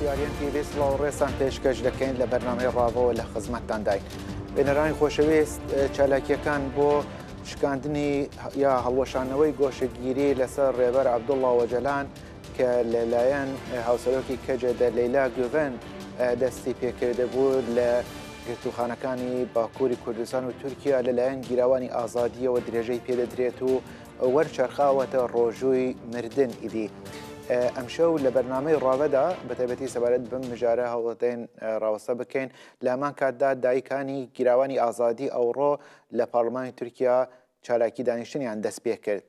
ئاریان تیڤی سڵاو و ڕێزتان پێشکەش دەکەین لە بەرنامەی ڕاڤەوە لە خزمەتتانداین. بینەرانی خۆشەویست چالاکیەکان بۆ شکاندنی یا هەڵوەشانەوەی گۆشەگیری لەسەر ڕێبەر عەبدوڵڵا ئۆجەلان کە لەلایەن هاوسەرۆکی کەجەدە لەیلا گوڤەن دەستی پێکردبوو لە گرتووخانەکانی باکووری کوردستان و تورکیا لەلایەن گیراوانی ئازادیەوە درێژەی پێدەدرێت و وەرچەرخاوەتە ڕۆژووی مردن ئیدی. ئەمشەو لە بەرنامەی ڕاڤەدا بەتایبەتی سەبارەت بەم مژارە هەوڵدەین ڕاوەستە بکەین. لە هەمان کاتدا دایکانی گیراوانی ئازادی ئەوڕۆ لە پارلمانی تورکیا چالاکی دانیشتنیان دەست پێکرد.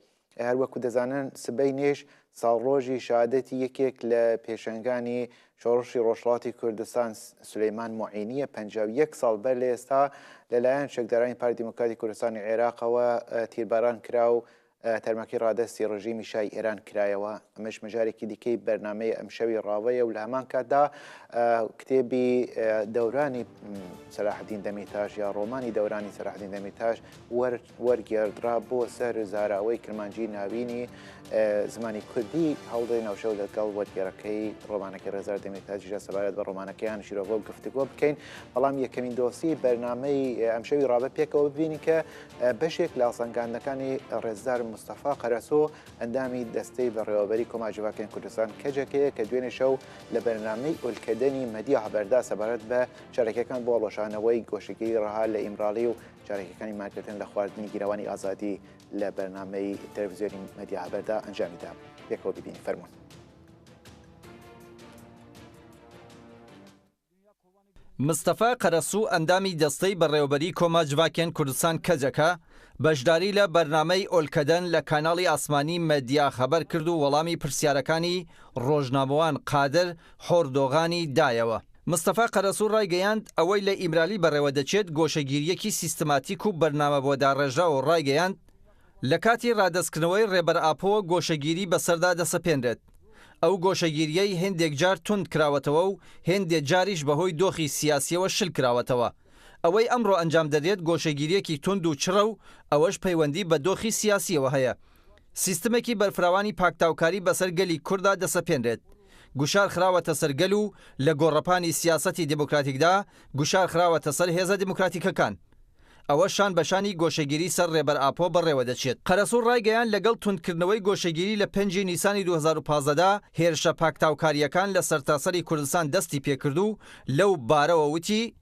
هەروەکو دەزانن سبەینێش ساڵڕۆژی شەهادەتی یەکێک لە پێشەنگانی شۆڕشی ڕۆژهەڵاتی کوردستان سولەیمان موعینییە 51 ساڵ بەر لە ئێستا لەلایەن چەکدارانی پارتی دیموکراتی کوردستانی عێراقەوە تیرباران کرا و تەرمەکەی ڕادەستی ڕژیمی شای ئێران کرایەوە. ئەمەش مژارێکی دیکەی بەرنامەی ئەمشەوی ڕاڤەیە و لە هەمان کاتدا کتێبی دەورانی سەلاحەدین دەمیرتاش یا ڕۆمانی دەورانی سەلاحەدین دەمیرتاش وەرگێڕدرا بۆ سەر زاراوەی کرمانجی ناوینی زمانی کوردی. هەوڵدەین ئەوشەو لەگەڵ وەرگێڕەکەی ڕۆمانەکەی ڕێزدار دەمیرتاشیشدا سەبارەت بە ڕۆمانەکەیان شیرۆڤە و گفتوگۆ بکەین. بەڵام یەکەمین دۆسیەی بەرنامەی ئەمشەوی ڕاڤە پێکەوە ببینین کە بەشێک لە هەڵسەنگاندنەکانی ڕێزدار مستەفا قەرەسۆ ئەندامی دەستەی بەڕێوەبەری کۆما جڤاکێن کوردستان کەجەکەیە کە دوێنێ شەو لە بەرنامەی ئولکەدەنی مەدیا هەبەردا سەبارەت بە چالاکیەکان بۆ هەڵوەشانەوەی گۆشەگیری ڕەها لە ئیمراڵی و چالاکیەکانی مانگرتن لە خواردنی گیراوانی ئازادی لە بەرنامەی تەلەڤزیۆنی مەدیا هەبەردا ئەنجامیدا. پێکەوە ببینین فەرموون. مستەفا قەرەسوو ئەندامی دەستەی بەڕێوەبەری کۆما جڤاکێن کوردستان کەجەکە بەشداری لە بەرنامەی ئۆلکەدەن لە کاناڵی ئاسمانی مەدیا خەبەر کرد و وەڵامی پرسیارەکانی ڕۆژنامەوان قادر حۆردۆغانی دایەوە. مستەفا قەرەسوو ڕایگەیاند، ئەوەی لە ئیمرالی بەڕێوەدەچێت گۆشەگیرییەکی سیستماتیک و بەرنامەبۆداڕێژراوە و ڕایگەیاند، لە کاتی ڕادەستکردنەوەی ڕێبەر ئاپۆوە گۆشەگیری بەسەردا دەسەپێنرێت. ئەو گۆشەگیرییەی هێندێک جار توند کراوەتەوە و هێندێ جاریش بەهۆی دۆخی سیاسییەوە شل کراوەتەوە. ئەوەی ئەمڕۆ ئەنجام دەدرێت گۆشەگیرییەکی توند و چڕە و ئەوەش پەیوەندی بە دۆخی سیاسییەوە هەیە. سیستمێکی بەرفراوانی پاکتاوکاری بەسەر گەلی کورددا دەسەپێنرێت. گوشار خراوەتە سەر گەل و لە گۆڕەپانی سیاسەتی دێموکراتیکدا گوشار خراوەتە سەر هێزە دێموکراتیکەکان. ئەوە شان بە شانی گۆشەگیری سەر ڕێبەر ئاپۆ بەڕێوەدەچێت. قەرەسوو ڕایگەیاند لەگەڵ توندکردنەوەی گۆشەگیری لە پێنجی نیسانی 2015 دا هێرشە پاکتاوکارییەکان لە سەرتاسەری کوردستان دەستی پێکرد و لەو بارەوە وتی،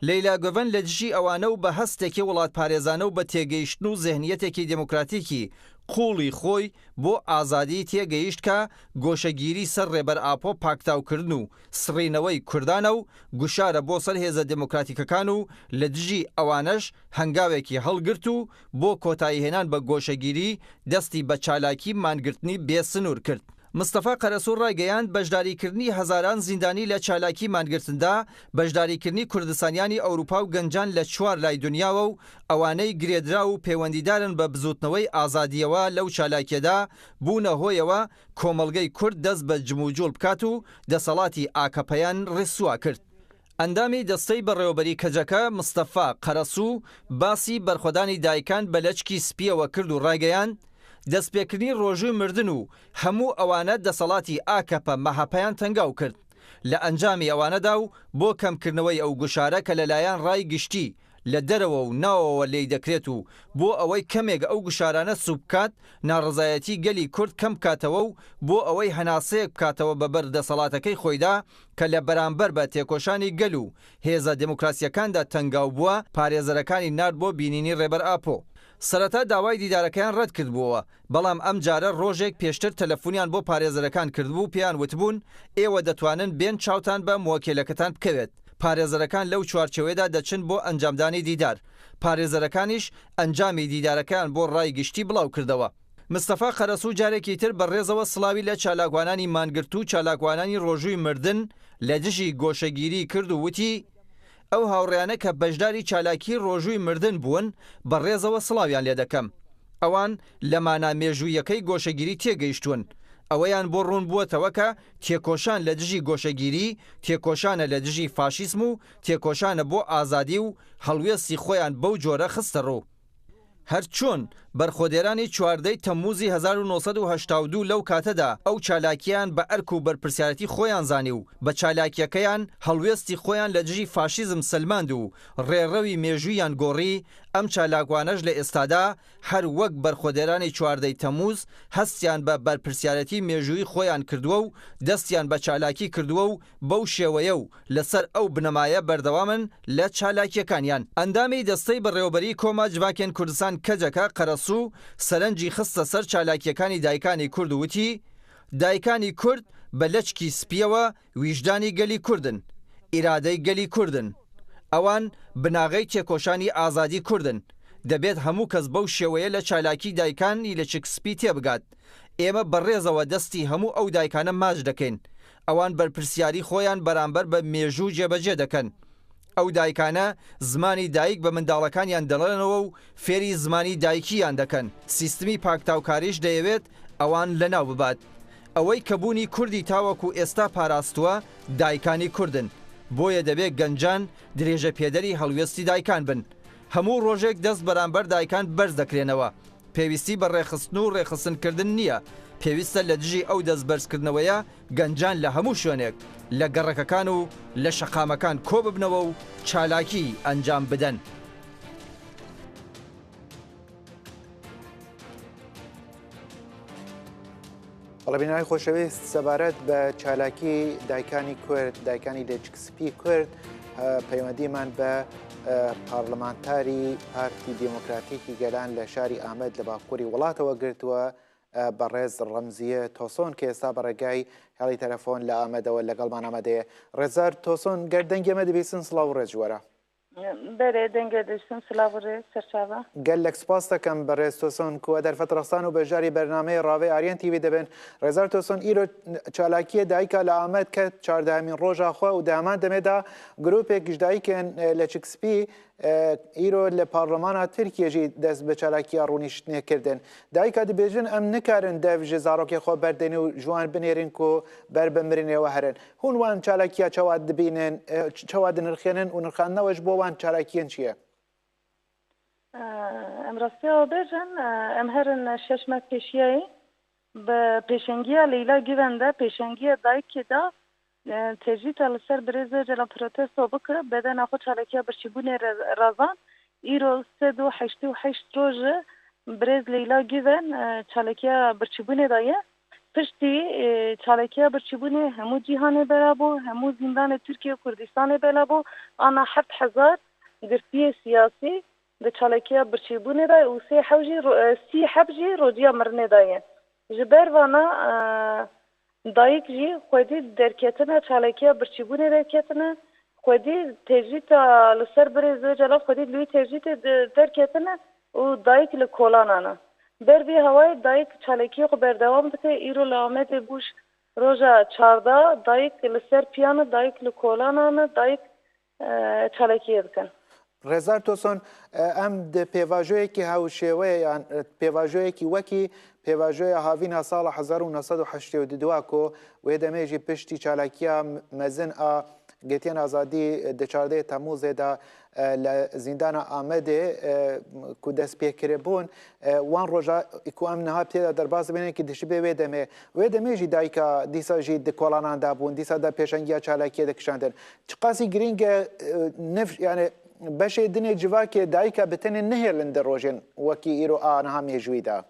لەیلا گۆڤەن لە دژی ئەوانە و بە هەستێکی وڵاتپارێزانە و بە تێگەیشتن و زهنیەتێکی دێموکراتیکی قووڵی خۆی بۆ ئازادی تێگەیشت کە گۆشەگیری سەر ڕێبەر ئاپۆ پاکتاوکردن و سڕینەوەی کوردانە و گوشارە بۆ سەر هێزە دێموکراتیکەکان و لە دژی ئەوانەش هەنگاوێکی هەڵگرت و بۆ کۆتاییهێنان بە گۆشەگیری دەستی بە چالاکی مانگرتنی بێ سنوور کرد. مستەفا قەرەسوو ڕایگەیاند، بەشداریکردنی هەزاران زیندانی لە چالاکی مانگرتندا، بەشداریکردنی کوردستانیانی ئەوروپا و گەنجان لە چوار لای دونیاوە و ئەوانەی گرێدراو و پەیوەندیدارن بە بزووتنەوەی ئازادییەوە لەو چالاکیەدا بوونە هۆیەوە کۆمەڵگەی کورد دەست بە جموجوڵ بکات و دەسەڵاتی ئاکەپەیان ڕیسوا کرد. ئەندامی دەستەی بەڕێوەبەری کەجەکە مستەفا قەرەسوو باسی بەرخۆدانی دایکان بە لەچکی سپییەوە کرد و ڕایگەیاند، دەستپێکردنی ڕۆژووی مردن و هەموو ئەوانە دەسەڵاتی ئاکەپە مەهەپەیان تەنگاو کرد لە ئەنجامی ئەوانەدا و بۆ کەمکردنەوەی ئەو گوشارە کە لەلایەن ڕای گشتی لە دەرەوە و ناوەوە لێی دەکرێت و بۆ ئەوەی کەمێک ئەو گوشارانە سووک بکات، ناڕەزایەتی گەلی کورد کەم بکاتەوە و بۆ ئەوەی هەناسەیەک بکاتەوە بە بەر دەسەڵاتەکەی خۆیدا کە لە بەرامبەر بە تێکۆشانی گەل و هێزە دێموکراسییەکاندا تەنگاو بووە، پارێزەرەکانی نارد بۆ بینینی ڕێبەر ئاپۆ. سەرەتا داوای دیدارەکەیان ڕەت کردبووەوە، بەڵام ئەمجارە ڕۆژێک پێشتر تەلەفونیان بۆ پارێزەرەکان کردبوو پێیان وتبوون ئێوە دەتوانن بێن چاوتان بە موەکیلەکەتان بکەوێت، پارێزەرەکان لەو چوارچێوەیەدا دەچن بۆ ئەنجامدانی دیدار، پارێزەرەکانیش ئەنجامی دیدارەکەیان بۆ ڕای گشتی بڵاوکردەوە. مستەفا قەرەسوو جارێکی تر بە ڕێزەوە سڵاوی لە چالاکوانانی مانگرتوو و چالاکوانانی ڕۆژووی مردن لە دژی گۆشەگیری کرد و وتی، ئەو هاوڕێیانە کە بەشداری چالاکیی ڕۆژووی مردن بوون بە ڕێزەوە سڵاویان لێدەکەم. ئەوان لە مانا مێژووییەکەی گۆشەگیری تێگەیشتوون. ئەوەیان بۆ ڕوون بووەتەوە کە تێکۆشان لە دژی گۆشەگیری، تێکۆشانە لە دژی فاشیسم و تێکۆشانە بۆ ئازادی و هەڵوێستی خۆیان بەو جۆرە خستە ڕوو. هەر چۆن بەرخۆدێرانی چواردەی تەمموزی 1982 لەو کاتەدا ئەو چالاکییەیان بە ئەرک و بەرپرسیارێتی خۆیان زانی و بە چالاکییەکەیان هەڵوێستی خۆیان لە دژی فاشیزم سەلماند و ڕێڕەوی مێژوویان گۆڕی، ئەم چالاکوانەش لە ئێستادا هەر وەک بەرخۆدێرانی چواردەی تەمووز هەستیان بە بەرپرسیارێتی مێژوویی خۆیان کردووە و دەستیان بە چالاکی کردووە و بەو شێوەیە و لەسەر ئەو بنەمایە بەردەوامن لە چالاکییەکانیان. ئەندامی دەستەی بەڕێوەبەریی کۆما جڤاکێن کوردستان کەجەکە قەرەسوو سەرنجی خستە سەر چالاکییەکانی دایکانی کورد و وتی، دایکانی کورد بە لەچکی سپییەوە ویژدانی گەلی کوردن، ئیرادەی گەلی کوردن. ئەوان بناغەی تێکۆشانی ئازادی کوردن. دەبێت هەموو کەس بەو شێوەیە لە چالاکی دایکانی لەچک سپی تێبگات. ئێمە بە ڕێزەوە دەستی هەموو ئەو دایکانە ماچ دەکەین. ئەوان بەرپرسیاری خۆیان بەرامبەر بە مێژوو جێبەجێ دەکەن. ئەو دایکانە زمانی دایک بە منداڵەکانیان دەڵێنەوە و فێری زمانی دایکییان دەکەن، سیستمی پاکتاوکاریش دەیەوێت ئەوان لەناو ببات. ئەوەی کە بوونی کوردی تاوەکو ئێستا پاراستووە دایکانی کوردن، بۆیە دەبێ گەنجان درێژەپێدەری هەڵوێستی دایکان بن. هەموو ڕۆژێک دەست بەرامبەر دایکان بەرز دەکرێنەوە، پێویستی بە ڕێکخستن و ڕێکخستنکردن نییە، پێویستە لە دژی ئەو دەست بەرزکردنەوەیە گەنجان لە هەموو شوێنێک، لە گەڕەکەکان و لە شەقامەکان کۆببنەوە و چالاکی ئەنجام بدەن. بەڵێ بینەرانی خۆشەویست سەبارەت بە چالاکی دایکانی کورد دایکانی لێچک سپی کورد پەیوەندیمان بە پارلمانتاری پارتی دێموکراتیکی گەلان لە شاری ئامەد لە باکووری وڵاتەوە گرتووە بەڕێز ڕەمزیە تۆسۆن کە ئێستا بە ڕێگای هێڵی تەلەفۆن لە ئامەدەوە لەگەڵمان ئامادەیە ڕێزار تۆسۆن گەر دەنگی ئەمە دەبیستن سڵاو و ڕێز وەرە. بەرێ دەنگە دەیستم سلاڤ و رێز سەرچاوە. گەللەک سوپاس دەکەم بەڕێز تۆسۆن کوە دەرفەت ڕەخسان و بەشداری بەرنامەی ڕاڤەی ئاریەن تیڤی دەبن. ڕێزار تۆسۆن ئیرۆ چالاکیە دایکا لە ئامەد کەت چاردەهەمین ڕۆژا خوە و دە هەمان دەمێدا گروپێک دایکێن لەچک سپی ئیرۆ لە پارلمانا ترکیە ژی دەست بە چالاکیە ڕوونیشتنێ کردن. دایکا دبێژن ئەم نکارن دەڤ ژ زارۆکێ خوە بەردێن و ژوان بنێرن کو بەر بە مرنێوە هەرن. هون وان چالاکیە چەوا دبینن، چەوا دنرخێنن و نرخاندنەوەش بۆ وان چالاکیەن چیە؟ ئەم ڕاستیەوە بێژن ئەم هەرن شەش مە پێشیایی بە پێشەنگیە لەیلا گوڤەن دە پێشەنگیە دایکێ دا تەجریتا li ser birêz Ocalan protesto bike bedena xwe çalakiya birçîbûnê razand. Îro 188 roj birêz Leyla Güven çalakiya birçîbûnê daye. Piştî çalakiya birçîbûnê hemû cîhanê bela bû, hemû zîndanê Tirkiye û Kurdistanê bela bû. Ana 7000 girtiyê siyasî di çalakiya birçîbûnê de û sê hew jî sî heb jî rociya mirinê de ye. Ji ber vana dayik jî xwedî derketina çalakiya birçîbûnê derketine, xwedî tecrîta li ser birêz Ocalan xwedî li wî tecrîtê derketine û dayik li kolanan e. Ber vî hewayê dayik çalakiyê xwe berdewam dike, îro li Amedê bû roja çarda dayik li ser piyan e, dayik li kolanan e, dayik çalakiyê dikin. Rêzdar Tosun, em di pêvajoyekî hewşêweyê yan pêvajoyekî wekî pêvajoya havîna sala 1982 ku wê demê jî piştî çalakiya mezin a Girtiyên Azadî di çardehê Temmûzê de li zîndana Amedê ku dest pê kiribûn, wan roja ku em niha tê de derbas dibin ki dişibê wê demê. Wê demê jî dayika dîsa jî di kolanan de bûn, dîsa de pêşengiya çalakiyê dikişandin. Çiqasî girîng e nifş yanî beşê dinê civakê dayika bi tenê nehêlin di rojên wekî îro a niha mêjûyî de.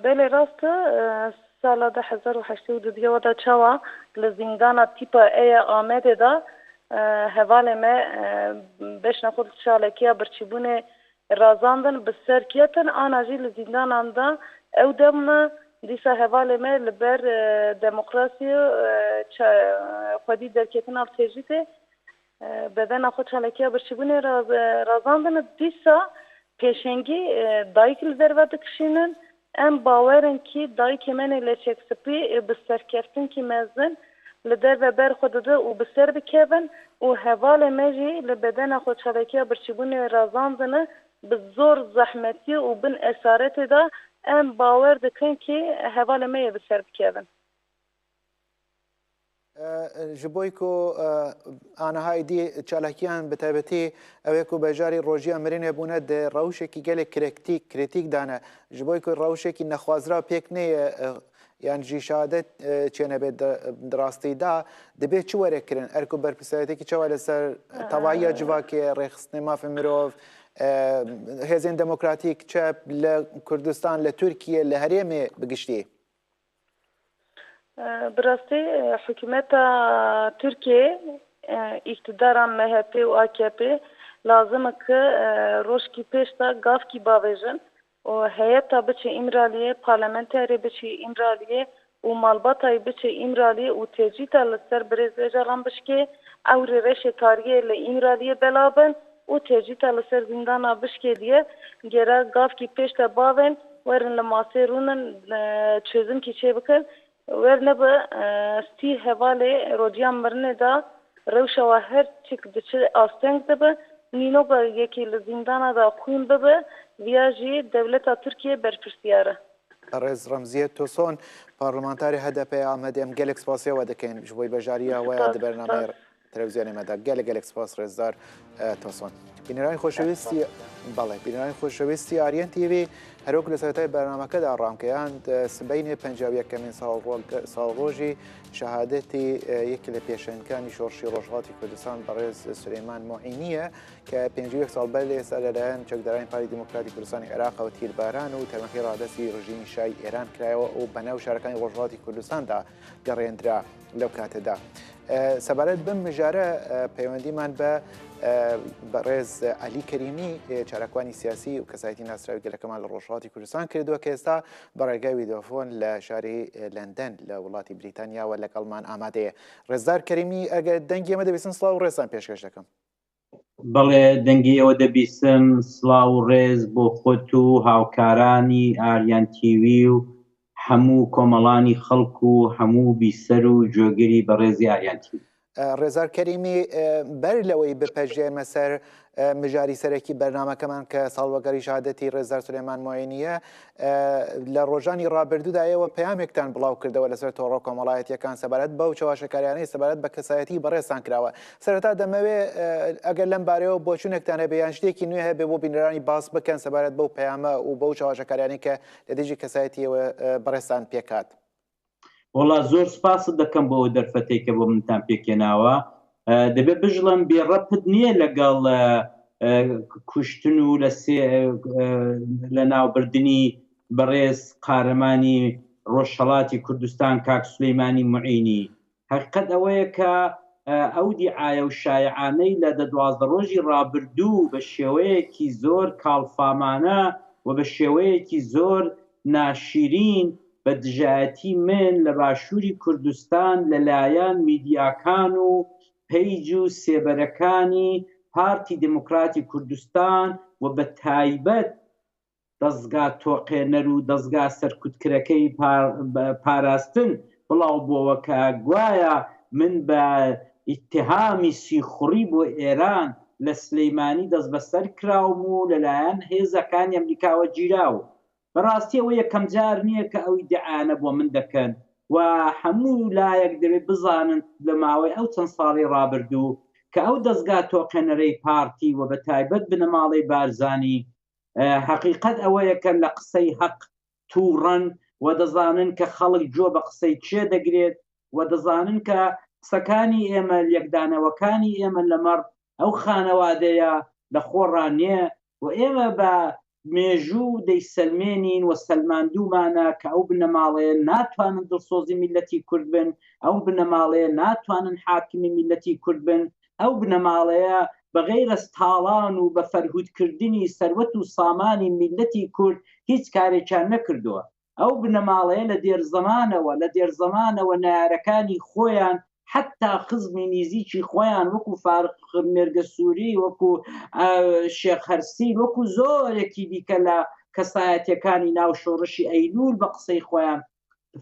Belê rast e, sala 2082 diya de çawa li zîndana tîpa E ya Amedê de hevalê me beşna xwe çalakiya birçîbûnê razandin bi ser ketin ana jî li zîndanan de ew dem dîsa hevalê me li ber demokrasiyê xwedî derketina tecrîdê bedena xwe çalakiya birçîbûnê razandin dîsa pêşengî dayik li derve dikişînin em bawerin kî dayikê me nê leçek spî bi serkeftin kî mezin li derve ber xwe dide û bi ser bikevin û hevalê me jî li bedena xwe çalakiya birçîbûnê razandine bi zor zehmetî û bin esaretê de em bawer dikin kî hevalê me yê bi ser bikevin. Ji bo ku aniha êdî çalakiyan bi taybetî ew ê ku bejarî rojiya mirinê bûne di rewşekî gelek krektîk, krîtîk de ne. Ji bo ku rewşekî nexwazira pêk neyê yan jî şehadet çênebe di rastî de dibê çi were kirin? Erk û berpirsiyariyeteke çawa li ser tevahiya civakê, rêxistinê mafê mirov, hêzên demokratîk, çep li Kurdistan, li Tirkiye, li herêmê bi giştî? Bi rastî hikûmeta Tirkiyeyê, îktîdara MHP û AKP'ê lazim e ku rojkî pêş de gavkî bavêjin û heyeta biçe Îmraliyê, parlamenterê biçe Îmraliyê û malbatayê biçe Îmraliyê û tecrîda li ser Birêz Ocalan bişkê, ewrê reşê tariyê li Îmraliyê belav bin û tecrîda li ser zîndana bişkê diye, gera gavkî pêş de bavên, werin li masê rûnin, çêzimkî çêbikin. Wer nebe stî hevalê rodiya mirinê de rewşa we her çik diçe asteng dibe, nînoka yekî li zîndana de xwîn bibe, viya jî dewleta Tirkiyê berpirsiyar e. Rêz Remziye Toson, Parlementarê HDP'ê Amedê em gelek spasiya we dikin ji bo beşdariya we ya di bernameyê Televîzyonê me de. Gelek gelek spas rêzdar Toson. Bînerayên xoşewîstî belê bînerayên xoşewîstî Aryen TV herok li seretayê bernameke de ramkeyand sibeynê 51 emîn salrojî şehadetî yekî li pêşenkanî şorşî Rojhilatî Kurdistan berêz Süleyman Muînî ye ke 51 sal berê êsta لەلایەن چەکدارانی پارتی دیموکراتی کوردستانی عێراقەوە تیرباران و تەرمەکەی ڕادەستی ڕژیمی شای ئێران کرایەوە و بەناو شارەکانی ڕۆژهەڵاتی کوردستاندا گەڕێندرا لەو کاتەدا. سەبارەت بەم مژارە پەیوەندیمان بە بەڕێز عەلی کەریمی چالاکوانی سیاسی و کەسایەتی ناسراوی گەلەکەمان لە ڕۆژهەڵاتی کوردستان کردووە کە ئێستا بە ڕێگای ویدۆفۆن لە شاری لەندەن لە وڵاتی بریتانیاوە لەگەڵمان ئامادەیە. ڕێزدار کەریمی ئەگەر دەنگی ئێمە دەبیستن سڵاو و ڕێزتان پێشکەش دەکەم. بەڵێ دەنگی ئێوە دەبیستم، سڵاو و ڕێز بۆ خۆت و هاوکارانی ئاریان تیوی و هەموو کۆمەڵانی خەڵک و هەموو بیسەر و گوێگری بەڕێزی ئاریان تیوی. ڕێزار کەریمی بەر لەوەی بپەرژێمە سەر مژاری سەرەکی بەرنامەکەمان کە ساڵوەگەڕی شەهادەتی ڕێزدار سولەیمان موعینییە، لە ڕۆژانی ڕابردوودا ئێوە پەیامێکتان بڵاو کردەوە لەسەر تۆڕە کۆمەڵایەتییەکان سەبارەت بەو چەواشەکاریانەی سەبارەت بە کەسایەتی بەڕێزتان کراوە. سەرەتا دەمەوێ ئەگەر لەم بارەیەوە بۆچوونێکتان هەبێ یان شتێکی نوێ هەبێ بۆ بینەرانی باس بکەن سەبارەت بەو پەیامە و بەو چەواشەکاریانەی کە لە دژی کەسایەتی ئێوە بەڕێزتان پێکهات. وەڵا زۆر سپاست دەکەم بۆ ئەو دەرفەتەی کە بۆ منتان پێکهێناوە. دەبێ بژڵێم بێ ڕەبت نییە لەگەڵ کوشتن و لە سێ لە ناوبردنی بەڕێز قارەمانی ڕۆژهەڵاتی کوردستان کاک سولەیمانی موعینی. هەقیقەت ئەوەیە کە ئەو دیعایە و شایعانەی لە دە 12 ڕۆژی ڕابردوو بە شێوەیەکی زۆر کاڵفامانە و بە شێوەیەکی زۆر ناشیرین بە دژایەتی من لە باشووری کوردستان لە لایەن میدیاکان و پەیج و سێبەرەکانی پارتی دێموکراتی کوردستان و بە تایبەت دەزگا تۆقێنەر و دەزگا سەرکوتکرەکەی پاراستن بڵاو بۆوە کە گوایا من بە ئیتهامی سیخوڕی بۆ ئێران لە سلیمانی دەستبەسەر کراوم و لەلایەن هێزەکانی ئەمریکاوە گیراوم. بەڕاستی ئەوە یەکەم جار نییە کە ئەو ئیدعایانە بۆ من دەکەن و هەموو لایەک دەبێت بزانن لە ماوەی ئەو چەند ساڵەی ڕابردوو کە ئەو دەزگا تۆقێنەرەی پارتی و بە تایبەت بنەماڵەی بارزانی هەقیقەت ئەوەیە کە لە قسەی هەق تووڕەن و دەزانن کە خەڵک گوێ بە قسەی کێ دەگرێت و دەزانن کە قسەکانی ئێمە لێکدانەوەکانی ئێمە لەمەڕ ئەو خانەوادەیە لە خۆڕا نییە و ئێمە بە مێژوو دەیسەلمێنین و سەلماندوومانە کە ئەو بنەماڵەیە ناتوانن دڵسۆزی میللەتی کورد بن، ئەو بنەماڵەیە ناتوانن حاکمی میللەتی کورد بن، ئەو بنەماڵەیە بە غەیرەز تاڵان و بە فەرهوودکردنی سەروەت و سامانی میللەتی کورد هیچ کارێکیان نەکردووە. ئەو بنەماڵەیە لە دێرزەمانەوە لە دێرزەمانەوە نەیارەکانی خۆیان حەتتا خزمی نیزیکی خۆیان وەکو فارق مێرگەسووری وەکو شێخ هەرسین وەکو زۆرێکی دیکە لە کەسایەتیەکانی ناو شۆڕشی ئەیلوول بە قسەی خۆیان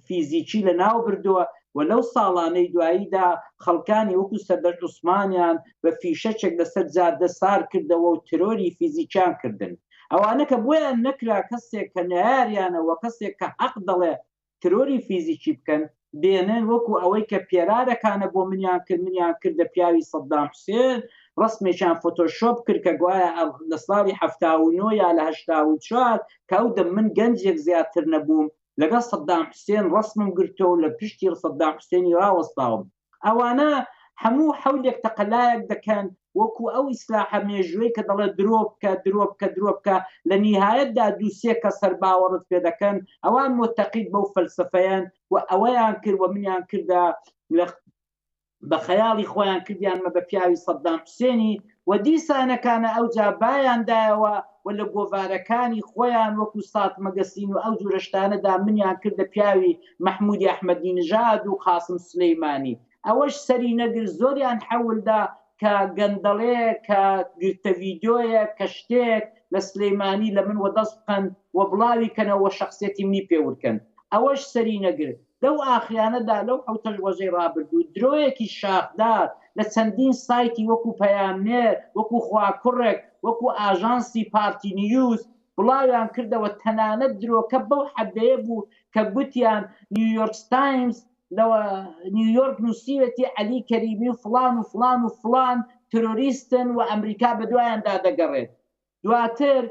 فیزیکی لە ناو بردووە و لەو ساڵانەی دواییدا خەڵکانی وەکو سەردەشت عوسمانیان بە فیشەکێک لەسەر جادە سار کردەوە و ترۆری فیزیکیان کردن. ئەوانە کە بۆیان نەکرا کەسێک کە نەیاریانە و کەسێک کە حەق دەڵێ ترۆری فیزیکی بکەن. دێنن وەکو ئەوەی کە پێرارەکانە بۆ منیان کرد منیان کردە پیاوی سەدام حوسێن ڕسمێکیان فۆتۆشۆپ کرد کە گوایە لە ساڵی 79 یا لە 84 کە ئەو دەم من گەنجێک زیاتر نەبووم لەگەڵ سەدام حوسێن ڕسمم گرتۆ و لە پشتی سەدام حوسێنی ڕاوەستاوم ئەوانە هەموو حەولێک تەقەلایەک دەکەن وەکو ئەو ئیسلاحە مێژووی کە دەڵێ درۆ بکە درۆ بکە درۆ بکە لە نیهایەتدا دوو سێ کەس هەر باوەڕت پێ دەکەن ئەوان مۆتەقید بەو فەلسەفەیەن و ئەوەیان کرد و منیان کردە لە بە خەیاڵی خۆیان کردیانمە بە پیاوی سەدام حوسێنی و دیسانەکانە ئەوجا بایان دایەوە و لە گۆڤارەکانی خۆیان وەکو سات مەگەسین و ئەو جورە شتانەدا منیان کردە پیاوی مەحمودی ئەحمەدی نژاد و قاسم سولەیمانی ئەوەش سەری نەگرت زۆریان حەول دا کە گەندەڵێک کە گرتە ڤیدیۆیەک کە شتێک لە سلەیمانی لە من وەدەست بخەن و بڵاوی کەنەوە و شەخسیەتی منی پێ ورکەن ئەوەش سەری نەگرت لەو ئاخریانەدا لەو حەوتەش ڕۆژەی ڕابردوو درۆیەکی شاخدار لە چەندین سایتی وەکو پەیامنێر، وەکو خواکوڕک، وەکو ئاژانسی پارتی نیوز بڵاویان کردەوە، تەنانەت درۆکە بەو حەدەیە بوو کە گوتیان نیویۆرک تایمز لە نیویۆرک نووسیوێتی عەلی کەریمی و فڵان و فڵان و فڵان ترۆریستن و ئەمریکا بەدوایاندا دەگەڕێت. دواتر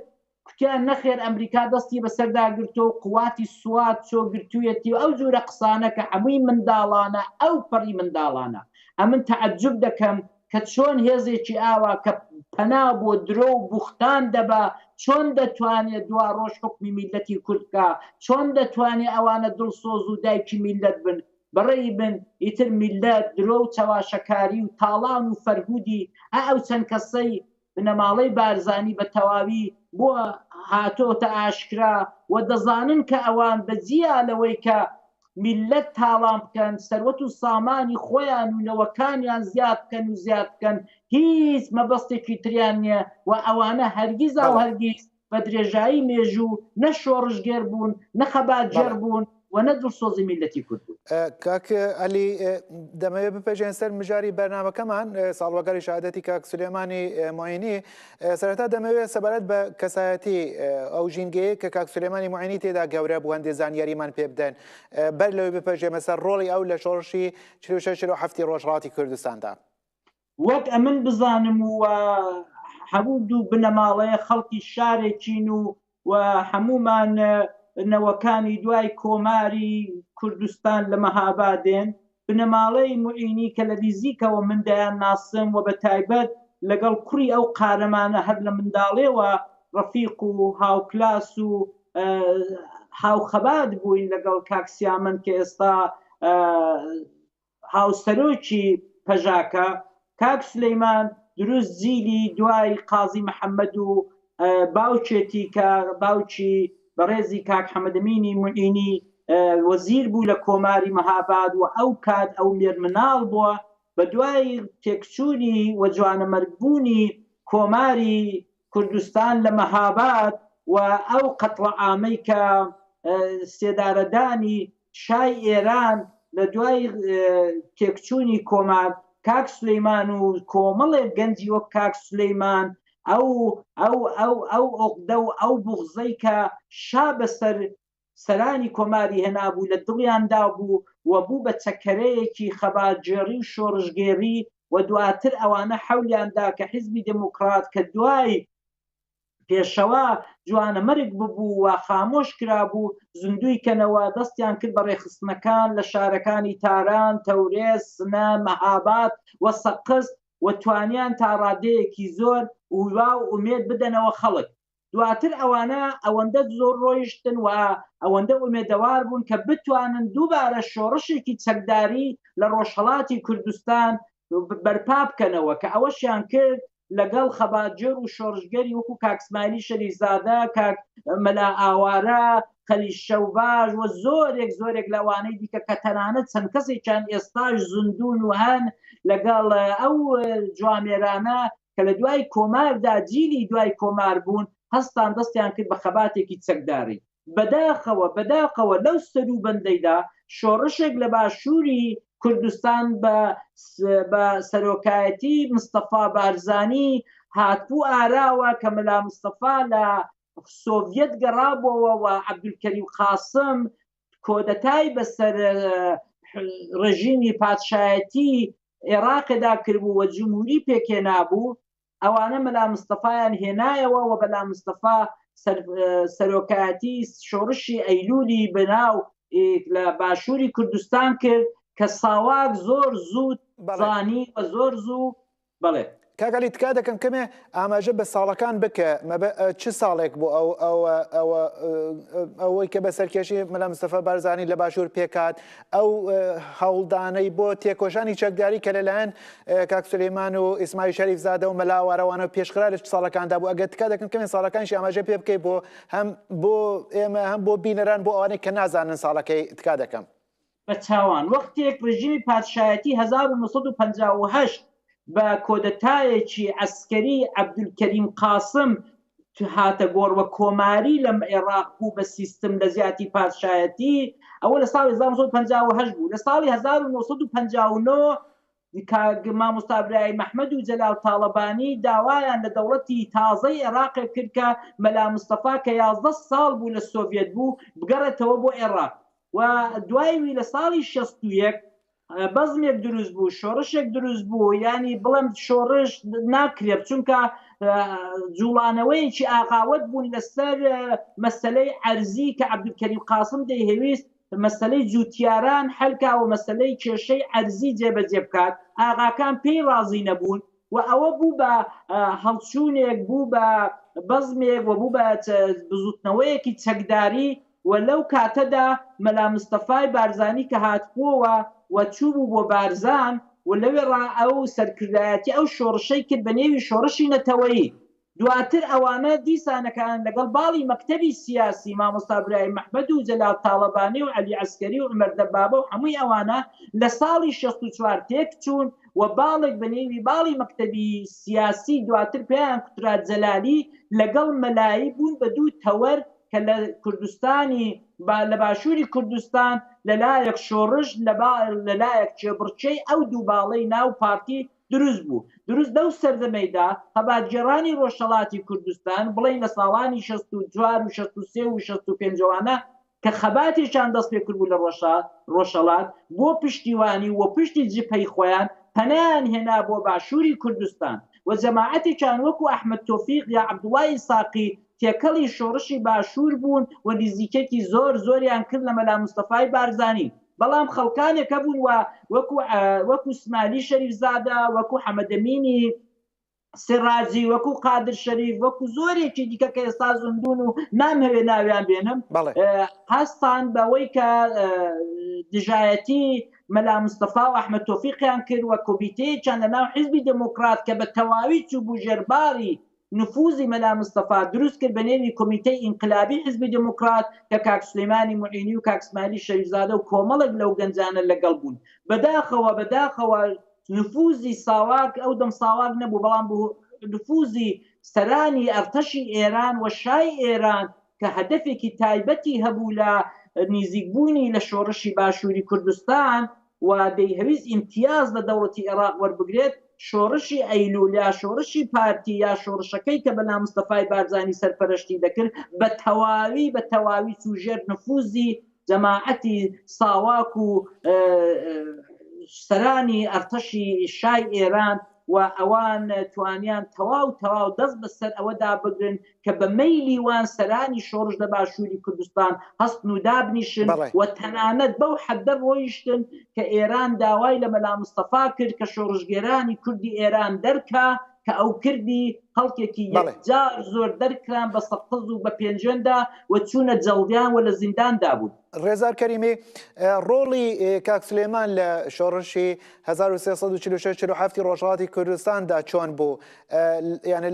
کوتیان نەخێر ئەمریکا دەستی بەسەردا گرتووە و قواتی سوات چۆ گرتوویەتی و ئەو جورە قسانە کە هەمووی منداڵانە ئەو پەڕی منداڵانە ئەمن تەعەجوب دەکەم کە چۆن هێزێکی ئاوا کە پەنا بۆ درۆ و بوختان دەبا چۆن دەتوانێ دوا ڕۆژ حوکمی میللەتی کورد بکا چۆن دەتوانێ ئەوانە دڵسۆز و دایکی میللەت بن بەڕێی بن ئیتر میللەت درۆ و چەواشەکاری و تاڵان و فەرهودی ئە ئەو چەند کەسەی بنەماڵەی بارزانی بە تەواوی بۆ هاتۆتە ئاشکرا و دەزانن کە ئەوان بە جیا لەوەی کە میللەت تاڵان بکەن سەروەت و سامانی خۆیان و نەوەکانیان زیاد بکەن و زیاد بکەن هیچ مەبەستێکی تریان نییە و ئەوانە هەرگیزا و هەرگیز بە درێژایی مێژوو نە شۆڕشگێر بوون نە خەباتگێڕ بوون و نە دڵسۆزی میللەتی کورد بوون. کاک عەلی دەمەوێت بپەژێن سەر مژاری بەرنامەکەمان ساڵوەگەری شەهادەتی کاک سولێمانی موعینی سەرەتا دەمەوێت سەبارەت بە کەسایەتی ئەو ژینگەیە کە کاک سولێمانی موعینی تێدا گەورە بوو هەندێک زانیاریمان پێ بدەن بەر لەوەی بپەژێمە سەر ڕۆڵی ئەو لە شۆڕشی 46 47 ڕۆژهەڵاتی کوردستاندا. وەک ئەمن بزانم و هەموو دوو بنەماڵەیە خەڵکی شارێکین و و هەموومان نەوەکانی دوای کۆماری کوردستان لە مەهابادێن، بنەماڵەی موعینی کە لە نیزیکەوە من دەیان ناسم و بە تایبەت لەگەڵ کوڕی ئەو قارەمانە هەر لە منداڵێوە ڕەفیق و هاوکلاس و هاوخەبات بووین لەگەڵ کاک سیامەند کە ئێستا هاوسەرۆکی پەژاکە، کاک سولەیمان دروست جیلی دوای قازی محەمەد و باوکێتی کە باوکی بەڕێزی کاک حەمەدەمینی موعینی وەزیر بوو لە کۆماری مەهاباد و ئەو کات ئەو مێرمناڵ بووە بە دوای تێکچوونی و جوانەمەرگبوونی کۆماری کوردستان لە مەهاباد و ئەو قەتڵەعامەی کە سێدارەدانی شای ئێران لە دوای تێکچوونی کۆمار کاک سولەیمان و کۆمەڵێک گەنجی وەک کاک سولەیمان ئەو ئەو ئەو ئەو ئۆقدە و ئەو بوغزەی کە شا بەسەر سەرانی کۆماری هێنابوو لە دڵیاندا بوو و بوو بە چەکەرەیەکی خەباتگێڕی و شۆڕشگێڕی و دواتر ئەوانە حەولیان دا کە حیزبی دێموکڕات کە دوای پێشەوا جوانەمەرگ ببوو و خامۆش کرابوو زیندووی کەنەوە، دەستیان کرد بە ڕێکخستنەکان لە شارەکانی تاران، تەورێز، سنە، مەهاباد و سەقز و توانیان تا ڕادەیەکی زۆر هیوا و ئومێد بدەنەوە خەڵک. دواتر ئەوانە ئەوەندە زۆر ڕۆیشتن و ئەوەندە ئومێدەوار بوون کە بتوانن دووبارە شۆڕشێکی چەکداری لە ڕۆژهەڵاتی کوردستان بەرپا بکەنەوە کە ئەوەشیان کرد لەگەڵ خەباتگێڕ و شۆڕشگەری وەکو کاک سمایلی شەریفزادە، کاک مەلا ئاوارە، خەلیل شەوباش و زۆرێک زۆرێک لەوانەی دیکە کە تەنانەت چەند کەسێکیان ئێستاش زیندوون و هەن لەگەڵ ئەو جوامێرانە کە لە دوای کۆماردا جیلی دوای کۆمار بوون هەستان دەستیان کرد بە خەباتێکی چەکداری. بەداخەوە بەداخەوە لەو سەروبەندەیدا شۆڕشێک لە باشووری کوردستان بە بە سەرۆکایەتی مستەفا بارزانی هاتبوو ئاراوە کە مەلا مستەفا لە سۆڤیەت گەڕابۆوە و عەبدولکەریم قاسم کۆدەتای بەسەر ڕژیمی پادشایەتی عێراقێدا کردبوو و جمهوری پێکهێنابوو، ئەوانە مەلا مستەفایان هێنایەوە و مەلا مستەفا سەرۆکایەتی شۆڕشی ئەیلولی بەناو لە باشووری کوردستان کرد کە ساواک زۆر زوو زانی و زۆر زوو بەڵێ. کاک عەلی تکا دەکەم کەمێ ئاماژە بە ساڵەکان بکە مەبە چ ساڵێک بۆ ئەو ئەوە ئەوە ئەوەی کە بە سەرکێشی مەلا مستەفا بارزانی لە باشوور پێکات ئەو هەوڵدانەی بۆ تێکۆشانی چەکداری کە لەلایەن کاک سولەیمان و ئیسماعیل شەریف زادە و مەلا ئاوارەوانە پێشخرا لە چ ساڵەکاندا بوو ئەگەر تکا دەکەم کەمێ ساڵەکانیش ئاماژە پێ بکەی بۆ هەم بۆ ئێمە هەم بۆ بینەران بۆ ئەوانەی کە نازانن ساڵەکەی تکا دەکەم. بە چاوان وەختێک ڕژیمی پادشایەتی 1958 بە کۆدەتایەکی عەسکەری عەبدولکەریم قاسم هاتە گۆڕ و کۆماری لە عێڕاق بوو بە سیستم لە جیاتی پادشایەتی ئەوە لە ساڵی 1958 بوو لە ساڵی 1959 کاک مامۆستا برایم ئەحمەد و جەلال تاڵەبانی داوایان لە دەوڵەتی تازەی عێراقێ کرد کە مەلا مستەفا کە 11 ساڵ بوو لە سۆڤێت بوو بگەڕێتەوە بۆ عێراق و دوای وی لە ساڵی 61 بەزمێک دروست بوو شۆڕشێک دروست بوو ینی بڵێم شۆڕش ناکرێت چونکە جوڵانەوەیەکی ئاغاوت بوون لەسەر مەسلەی ئەرزی کە عەبدولکەریم قاسم دەیهەویست مەسلەی جوتیاران حلکا و مەسلەی کێشەی ئەرزی جێبەجێ بکات ئاغاکان پێی ڕازی نەبوون و ئەوە بوو بە هەڵچوونێک بوو بە بەزمێک و بوو بە بزوتنەوەیەکی چەکداری و لەو کاتەدا مەلا مستەفای بارزانی کە هاتبووەوە و چووبوو بۆ بارزان و لەوێڕا ئەو سەرکردایەتی ئەو شۆڕشەی کرد بە نێوی شۆڕشی نەتەوەیی. دواتر ئەوانە دیسانەکان لەگەڵ باڵی مەکتەبی سیاسی مامۆستا برایم ئەحمەد و جەلال تاڵەبانی و عەلی عەسکەری و عومەر دەبابە و هەمووی ئەوانە لە ساڵی 64 تێکچوون و باڵێک بە نێوی باڵی مەکتەبی سیاسی دواتر پێیان کوترا جەلالی لەگەڵ مەلایی بوون بە دوو تەوەر کە لە کوردستانی لە باشووری کوردستان لە لایەک شۆڕش لە لایەک کێبڕکێی ئەو دوو باڵەی ناو پارتی دروست بوو. دروست لەو سەردەمەیدا خەباتگێڕانی ڕۆژهەڵاتی کوردستان بڵێین لە ساڵانی 64 و 63 و 65 ەوانە کە خەباتێکیان دەست پێ کردبوو لە ڕۆژهەڵات بۆ پشتیوانی و پشتی جپەی خۆیان پەنایان هێنا بۆ باشووری کوردستان و جەماعەتێکیان وەکو ئەحمەد تۆفیق یا عەبدوڵای ئیساقی تێکەڵی شۆڕشی باشوور بوون و نزیکێکی زۆر زۆریان کرد لە مەلا مستەفای بارزانی بەڵام خەڵکانێک هەبوون و وەکو وەکو سمالی شەریف زادە وەکو حەمەدەمینی سراجی وەکو قادر شەریف وەکو زۆرێکی دیکە کە ئێستا زیندوون و نامهەوێ ناویان بێنم هەستان بەوەی کە دژایەتی مەلا مستەفا و ئەحمەد تۆفیقیان کرد و کۆمیتەیەکیان لە ناو حیزبی دێموکرات کە بە تەواوی چوو بوو ژێرباری نفوزی مەلا مستەفا دروست کرد بە نێوی کۆمیتەی ئینقلابی حیزبی دێموکرات کە کاک سولەیمانی موعینی و کاک سمایلی شەریفزادە و کۆمەڵێک لەو گەنجانە لەگەڵ بوون. بەداخەوە بەداخەوە نفوزی ساواک ئەو دەم ساواک نەبوو بەڵام نفوزی سەرانی ئەرتەشی ئێران و شای ئێران کە هەدەفێکی تایبەتی هەبوو لە نیزیکبوونی لە شۆڕشی باشووری کوردستان و دەیهەویست ئیمتیاز لە دەوڵەتی ئێڕاق وەربگرێت، شۆڕشی ئەیلوول یا شۆڕشی پارتی یا شۆڕشەکەی کە مەلا مستەفای بارزانی سەرپەرەشتی دەکرد بە تەواوی بە تەواوی چوو ژێر نفوزی جەماعەتی ساواک و سەرانی ئەرتەشی شای ئێران و ئەوان توانیان تەواو تەواو دەست بەسەر ئەوەدا بگرن کە بە مەیلی وان سەرانی شۆڕش لە باشووری کوردستان هەستن و دابنیشن و تەنانەت بەو حەدە ڕۆیشتن کە ئێران داوای لە مەلا مستەفا کرد کە شۆڕشگێرانی کوردی ئێران دەرکا کە ئەو کردی خەڵکێکی یەکجار زۆر دەرکران بە سەقز و بە پێنجوێندا و چوونە جەڵدیان و لە زینداندا بوون. ڕێزار کەریمی، ڕۆڵی کاک سولەیمان لە شۆڕشی 1346 47 ی ڕۆژهەڵاتی کوردستاندا چۆن بوو؟ یعنی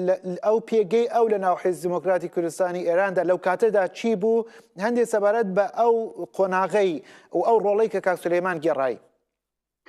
ئەو پێگەی ئەو لە ناو حیزب دیموکراتی کوردستانی ئێراندا لەو کاتەدا چی بوو؟ هەندێک سەبارەت بە ئەو قۆناغەی و ئەو ڕۆڵەی کە کاک سولەیمان گێڕای.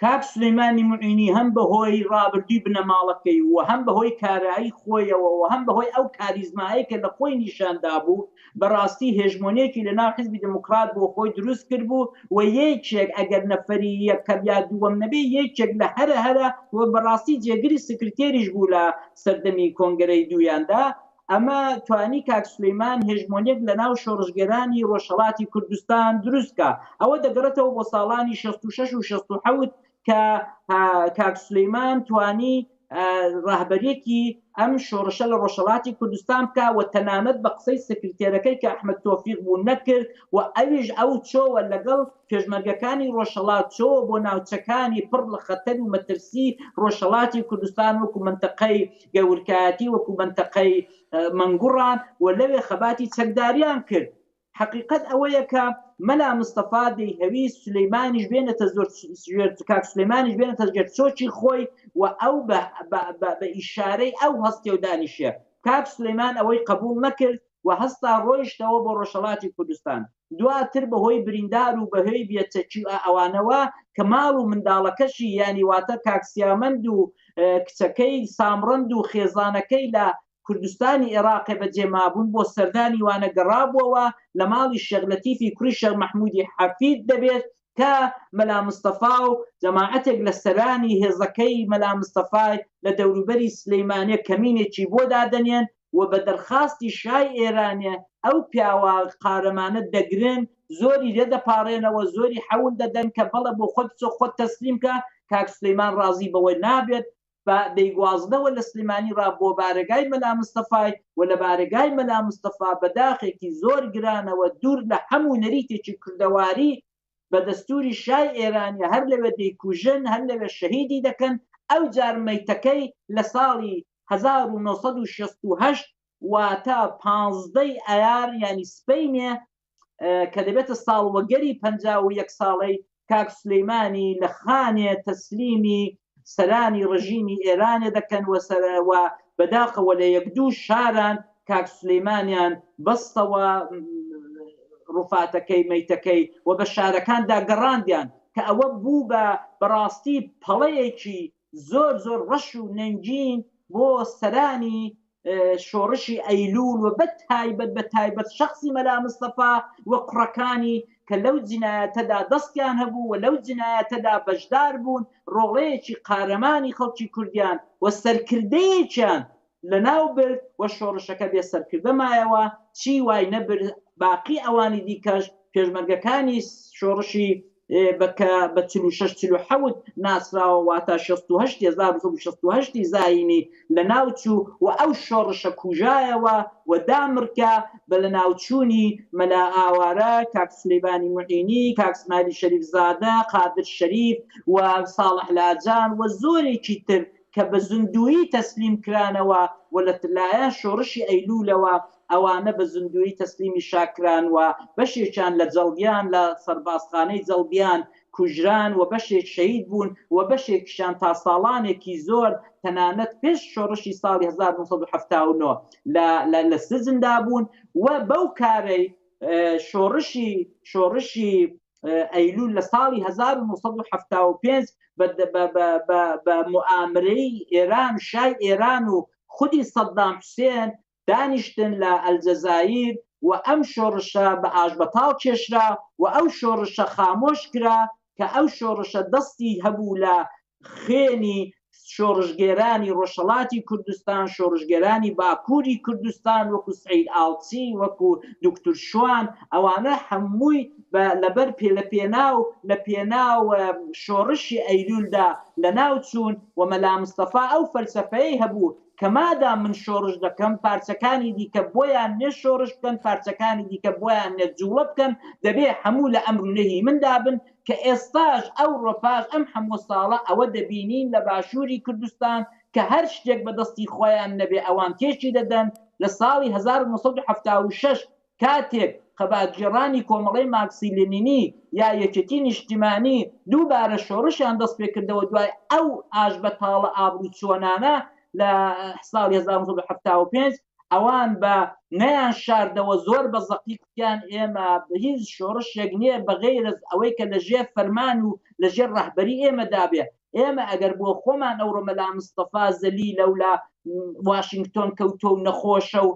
کاک سولەیمانی موعینی هەم بە هۆی ڕابردووی بنەماڵەکەی و هەم بە هۆی کارایی خۆیەوە و هەم بە هۆی ئەو کاریزمایەی کە لە خۆی نیشان دابوو بە ڕاستی هێژمۆنیەکی لە ناو حیزبی دێموکڕات بۆ خۆی دروست کردبوو و یەکێک ئەگەر نەفەری یەکەم یا دووەم نەبێ یەکێک لە هەرە هەرە و بە ڕاستی جێگری سکرتێریش بوو لە سەردەمی کۆنگرەی دوویاندا. ئەمە توانی کاک سولەیمان هێژمۆنیەک لە ناو شۆڕشگێرانی ڕۆژهەڵاتی کوردستان دروست کا. ئەوە دەگەڕێتەوە بۆ ساڵانی 66 و 67 کە کاک سولەیمان توانی ڕەهبەریەکی ئەم شۆڕشە لە ڕۆژهەڵاتی کوردستان بکا و تەنانەت بە قسەی سکرتێرەکەی کە ئەحمەد تۆفیق بوو نەکرد و ئەویش ئەو چۆوە لەگەڵ پێشمەرگەکانی ڕۆژهەڵات چۆوە بۆ ناوچەکانی پڕ لە خەتەر و مەترسی ڕۆژهەڵاتی کوردستان وەکو مەنتەقەی گەورکایەتی وەکو مەنتەقەی مەنگوڕان و لەوێ خەباتی چەکداریان کرد. حەقیقەت ئەوەیە کە مەلا مستەفا دەیهەویست سولەیمانیش بێنێتە زۆر ژێر کاک سولەیمانیش بێنێتە ژێر چۆکی خۆی و ئەو بە بە ئیشارەی ئەو هەستێ و دانیشێ. کاک سولەیمان ئەوەی قەبووڵ نەکرد و هەستا ڕۆیشتەوە بۆ ڕۆژهەڵاتی کوردستان. دواتر بەهۆی بریندار و بەهۆی بێچەکی و ئەوانەوە کە ماڵ و منداڵەکەشی یانی واتە کاک سیامەند و کچەکەی سامڕەند و خێزانەکەی لە کوردستانی ئێڕاقێ بەجێ مابوون بۆ سەردانی وانە گەڕابووەوە لە ماڵی شێخ لەتیفی کوڕی شێخ مەحموودی حەفید دەبێت کە مەلا مستەفا و جەماعەتێک لە سەرانی هێزەکەی مەلا مستەفای لە دەوروبەری سلیمانێ کەمینێکی بۆ دادەنێن و بە دەرخاستی شای ئێرانێ ئەو پیاوە قارەمانە دەگرن زۆری لێ دەپاڕێنەوە زۆری حەول دەدەن کە بەڵێ بۆ خۆت بچۆ خۆت تەسلیم کە کاک سلیمان ڕازی بەوە نابێت بە دەیگوازنەوە لە سلێمانی ڕا بۆ بارەگای مەلا مستەفای و لە بارەگای مەلا مستەفا بە داخێکی زۆر گرانەوە دوور لە هەموو نەریتێکی کوردەواری بە دەستووری شای ئێرانی هەر لەوێ دەیکوژن هەر لەوێ شەهیدی دەکەن ئەوجار مەیتەکەی لە ساڵی 1968 واتە 15 ی ئایار یانی سبەینێ کە دەبێتە ساڵوەگەری 51 ساڵەی کاک سولەیمانی لە خانێ تەسلیمی سەرانی ڕژیمی ئێرانێ دەکەن و و بەداخەوە لە یەک دوو شاران کاک سولەیمانیان بەستەوە ڕوفاتەکەی مەیتەکەی و بە شارەکاندا گەڕاندیان کە ئەوە بوو بە بەڕاستی پەڵەیەکی زۆر زۆر ڕەش و نەنگین بۆ سەرانی شۆڕشی ئەیلوول و بە تایبەت بە تایبەت شەخسی مەلا مستەفا و کوڕەکانی کە لەو جینایەتەدا دەستیان هەبوو و لەو جینایەتەدا بەشدار بوون ڕۆڵەیەکی قارەمانی خەڵکی کوردیان و سەرکردەیەکیان لەناو برد و شۆڕشەکە بێ سەرکردە مایەوە چی وای نەبرد باقی ئەوانی دیکەش پێشمەرگەکانی شۆڕشی بە کە بە 46 47 ناسراوە واتە 68 1968 زایینی لەناوچوو و ئەو شۆڕشە کوژایەوە و دامرکا بە لەناوچوونی مەلا ئاوارە، کاک سولەیمانی موعینی، کاک سمایلی شەریفزادە، قادر شەریف و ساڵح لاجان و زۆرێکی تر کە بە زیندوویی تەسلیم کرانەوە و لە لایەن شۆڕشی ئەیلوولەوە ئەوانە بە زیندوویی تەسلیمی شا کران و بەشێکیان لە جەڵدیان لە سەربازخانەی جەڵدیان کوژران و بەشێک شەهید بوون و بەشێکیشیان تا ساڵانێکی زۆر تەنانەت پێش شۆڕشی ساڵی 1979 لە لە لە سجندا بوون و بەو کارەی شۆڕشی شۆڕشی ئەیلول لە ساڵی 1975 بە موئامرەی ئێران شای ئێران و خودی سەدام حوسێن دانیشتن لە ئەلجەزایر و ئەم شۆڕشە بە ئاشبەتاڵ کێشرا و ئەو شۆڕشە خامۆش کرا کە ئەو شۆڕشە دەستی هەبوو لە خوێنی شۆڕشگێرانی ڕۆژهەڵاتی کوردستان، شۆڕشگێرانی باکووری کوردستان وەکو سەعید ئاڵچی، وەکو دوکتور شوان، ئەوانە هەمووی بە لەبەر پێ لە پێناو لە پێناو شۆڕشی ئەیلوولدا لەناو چوون و مەلا مستەفا ئەو فەلسەفەیەی هەبوو کە مادام من شۆڕش دەکەم پارچەکانی دیکە بۆیان نیە شۆڕش بکەن، پارچەکانی دیکە بۆیان نیە جووڵە بکەن، دەبێ هەموو لە ئەمر و نەهی مندا بن، کە ئێستاش ئەوڕۆ پاش ئەم هەموو ساڵە ئەوە دەبینین لە باشووری کوردستان کە هەر شتێک بە دەستی خۆیان نەبێ ئەوان تێکی دەدەن، لە ساڵی 1976 کاتێک خەباتگێڕانی کۆمەڵەی مارکسی لێنینی یا یەکێتی نیشتیمانی دووبارە شۆڕشیان دەست پێکردەوە دوای ئەو ئاشبەتاڵە ئابڕووچووانانە لە ساڵی 1975 ئەوان بە نەیان شاردەوە زۆر بە زەقی کوتیان ئێمە هیچ شۆڕشێک نییە بە غەیرەز ئەوەی کە لە ژێر فەرمان و لە ژێر ڕەهبەری ئێمەدا بێ ئێمە ئەگەر بۆ خۆمان ئەوڕۆ مەلا مستەفا زەلیلە و لە واشنگتۆن کەوتووە و نەخۆشە و.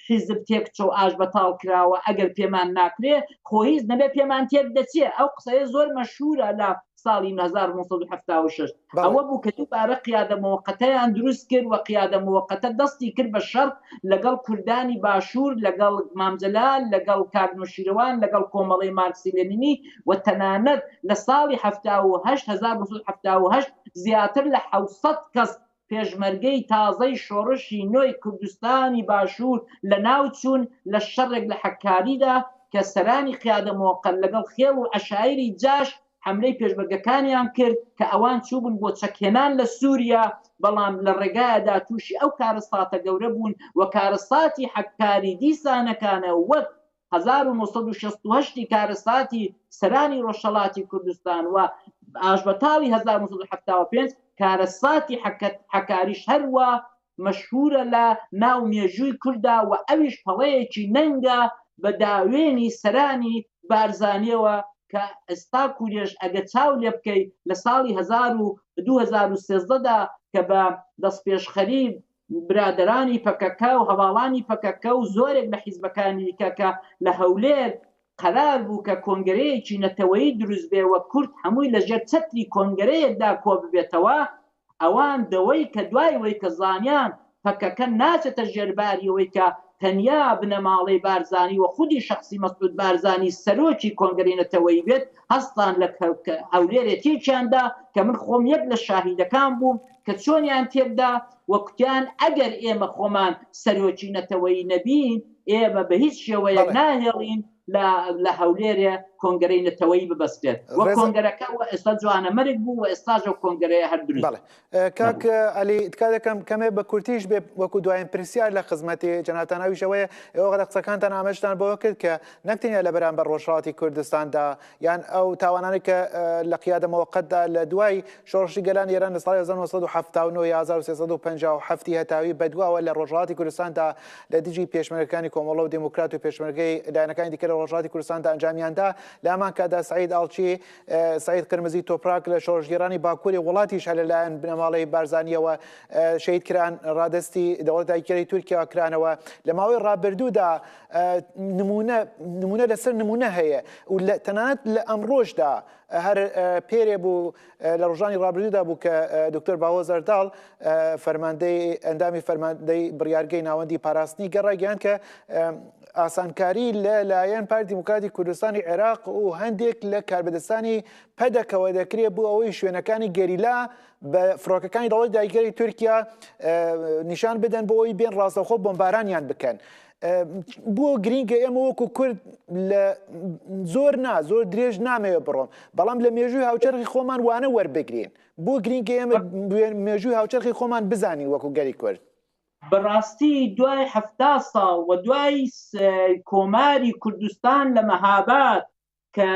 حیزب تێک چۆ ئاش بەتاڵ کراوە ئەگەر پێمان ناکرێ خۆ هیچ نەبێ پێمان تێک دەچێ ئەو قسەیە زۆر مەشهورە لە ساڵی 1976 ئەوە بوو کە دووبارە قیادە موەقەتەیان دروست کرد و قیادە موەقەتە دەستی کرد بە شەڕ لەگەڵ کوردانی باشوور لەگەڵ مام جەلال لەگەڵ کاک نەوشیروان لەگەڵ کۆمەڵەی مارکسی لێنینی و تەنانەت لە ساڵی 78 1978 زیاتر لە 700 کەس پێشمەرگەی تازەی شۆڕشی نۆی کوردستانی باشوور لەناو چوون لە شەڕێک لە حەککاریدا کە سەرانی قیادە مۆقەت لەگەڵ خێڵ و عەشایری جاش حەملەی پێشمەرگەکانیان کرد کە ئەوان چووبوون بۆ چەکهێنان لە سووریا بەڵام لە ڕێگایەدا تووشی ئەو کارەساتە گەورە بوون و کارەساتی حەککاری دیسانەکانە وەک 1968 ی کارەساتی سەرانی ڕۆژهەڵاتی کوردستان و ئاشبەتاڵی 1975 کارەساتی حەکاریش هەروا مەشهورە لە ناو مێژووی کوردا و ئەویش پەڵەیەکی نەنگە بە داوێنی سەرانی بارزانیەوە کە ئێستا کورێش ئەگە چاو لێ بکەی لە ساڵی 2013 دا کە بە دەستپێشخەری برادەرانی پەکەکە و هەواڵانی پەکەکە و زۆرێک لە حیزبەکانی دیکە کە لە هەولێر قەرار بوو کە کۆنگرەیەکی نەتەوەیی دروست بێ و کورد هەمووی لە ژێر چەتری کۆنگرەیەکدا کۆ ببێتەوە، ئەوان دەوەی کە دوای وەی کە زانیان پەکەکە ناچێتە ژێر باری ئەوەی کە تەنیا بنەماڵەی بارزانی و خودی شەخسی مەسعود بارزانی سەرۆکی کۆنگرەی نەتەوەیی بێت هەستان لە هەولێرێ تێکیان دا کە من خۆم یەک لە شاهیدەکان بووم کە چۆنیان تێکدا و کوتیان ئەگەر ئێمە خۆمان سەرۆکی نەتەوەیی نەبین ئێمە بە هیچ شێوەیەک ناهێڵین لە لە هەولێرێ کۆنگرەی نەتەوەیی ببەسترێت و کۆنگرەکە و ئێستا جوانە مەرگ بوو و ئێستاش ئەو کۆنگرەیە هەر دروست بەڵێ کاک عەلی تکا دەکەم کەمێ بە کورتیش بێ وەکو دوایین پرسیار لە خزمەتی جەنابتان ئەویش ئەوەیە ئێوە لە قسەکانتان ئاماژەتان بەوە کرد کە نەک تەنیا لە بەرامبەر ڕۆژهەڵاتی کوردستاندا یان ئەو تاوانانەی کە لە قیادە مۆقەتدا لە دوای شۆڕشی گەلانی ئێران لە ساڵی 1979 یا 1357 هەتاوی بەدواوە لە ڕۆژهەڵاتی کوردستاندا لە دژی پێشمەرگەکانی کۆمەڵە و دێموکرات و پێشمەرگەی لایەنەکانی دیکە لە ڕۆژهەڵاتی کوردستاندا ئەنجامیاندا لە هەمان کاتدا سەعید ئاڵچی سەعید قرمزی تۆپراک لە شۆڕشگێڕانی باکووری وڵاتیش هەر لەلایەن بنەماڵەی بارزانییەوە شەهید کران ڕادەستی دەوڵەتی داگیرکەری تورکیا کرانەوە لە ماوەی ڕابردوودا نمونە نمونە لەسەر نمونە هەیە و لە تەنانەت لە ئەمڕۆشدا هەر پێرێ بوو لە ڕۆژانی ڕابردوودا بوو کە دکتۆر باوە زەرداڵ فەرماندەی ئەندامی فەرماندەی بڕیارگەی ناوەندی پاراستنی گەل ڕایگەیاند کە ئاسانکاری لە لایەن پارتی دیموکراتی کوردستانی عێراق و هەندێک لە کاربەدەستانی پەدەکەوە دەکرێت بۆ ئەوەی شوێنەکانی گەریلا بە فڕۆکەکانی دەوڵەتی داگیرکەری تورکیا نیشان بدەن بۆ ئەوەی بێن ڕاستەوخۆ بۆمبارانیان بکەن. بۆ گرینگە ئێمە وەکو کورد لە زۆر نا زۆر درێژ نامەوێت بڕۆم بەڵام لە مێژووی هاوچەرخی خۆمان وانە وەربگرین بۆ گرینگە ئێمە مێژووی هاوچەرخی خۆمان بزانین وەکو گەلی کورد. بەڕاستی دوای 70 ساڵ و دوای کۆماری کوردستان لە مەهاباد کە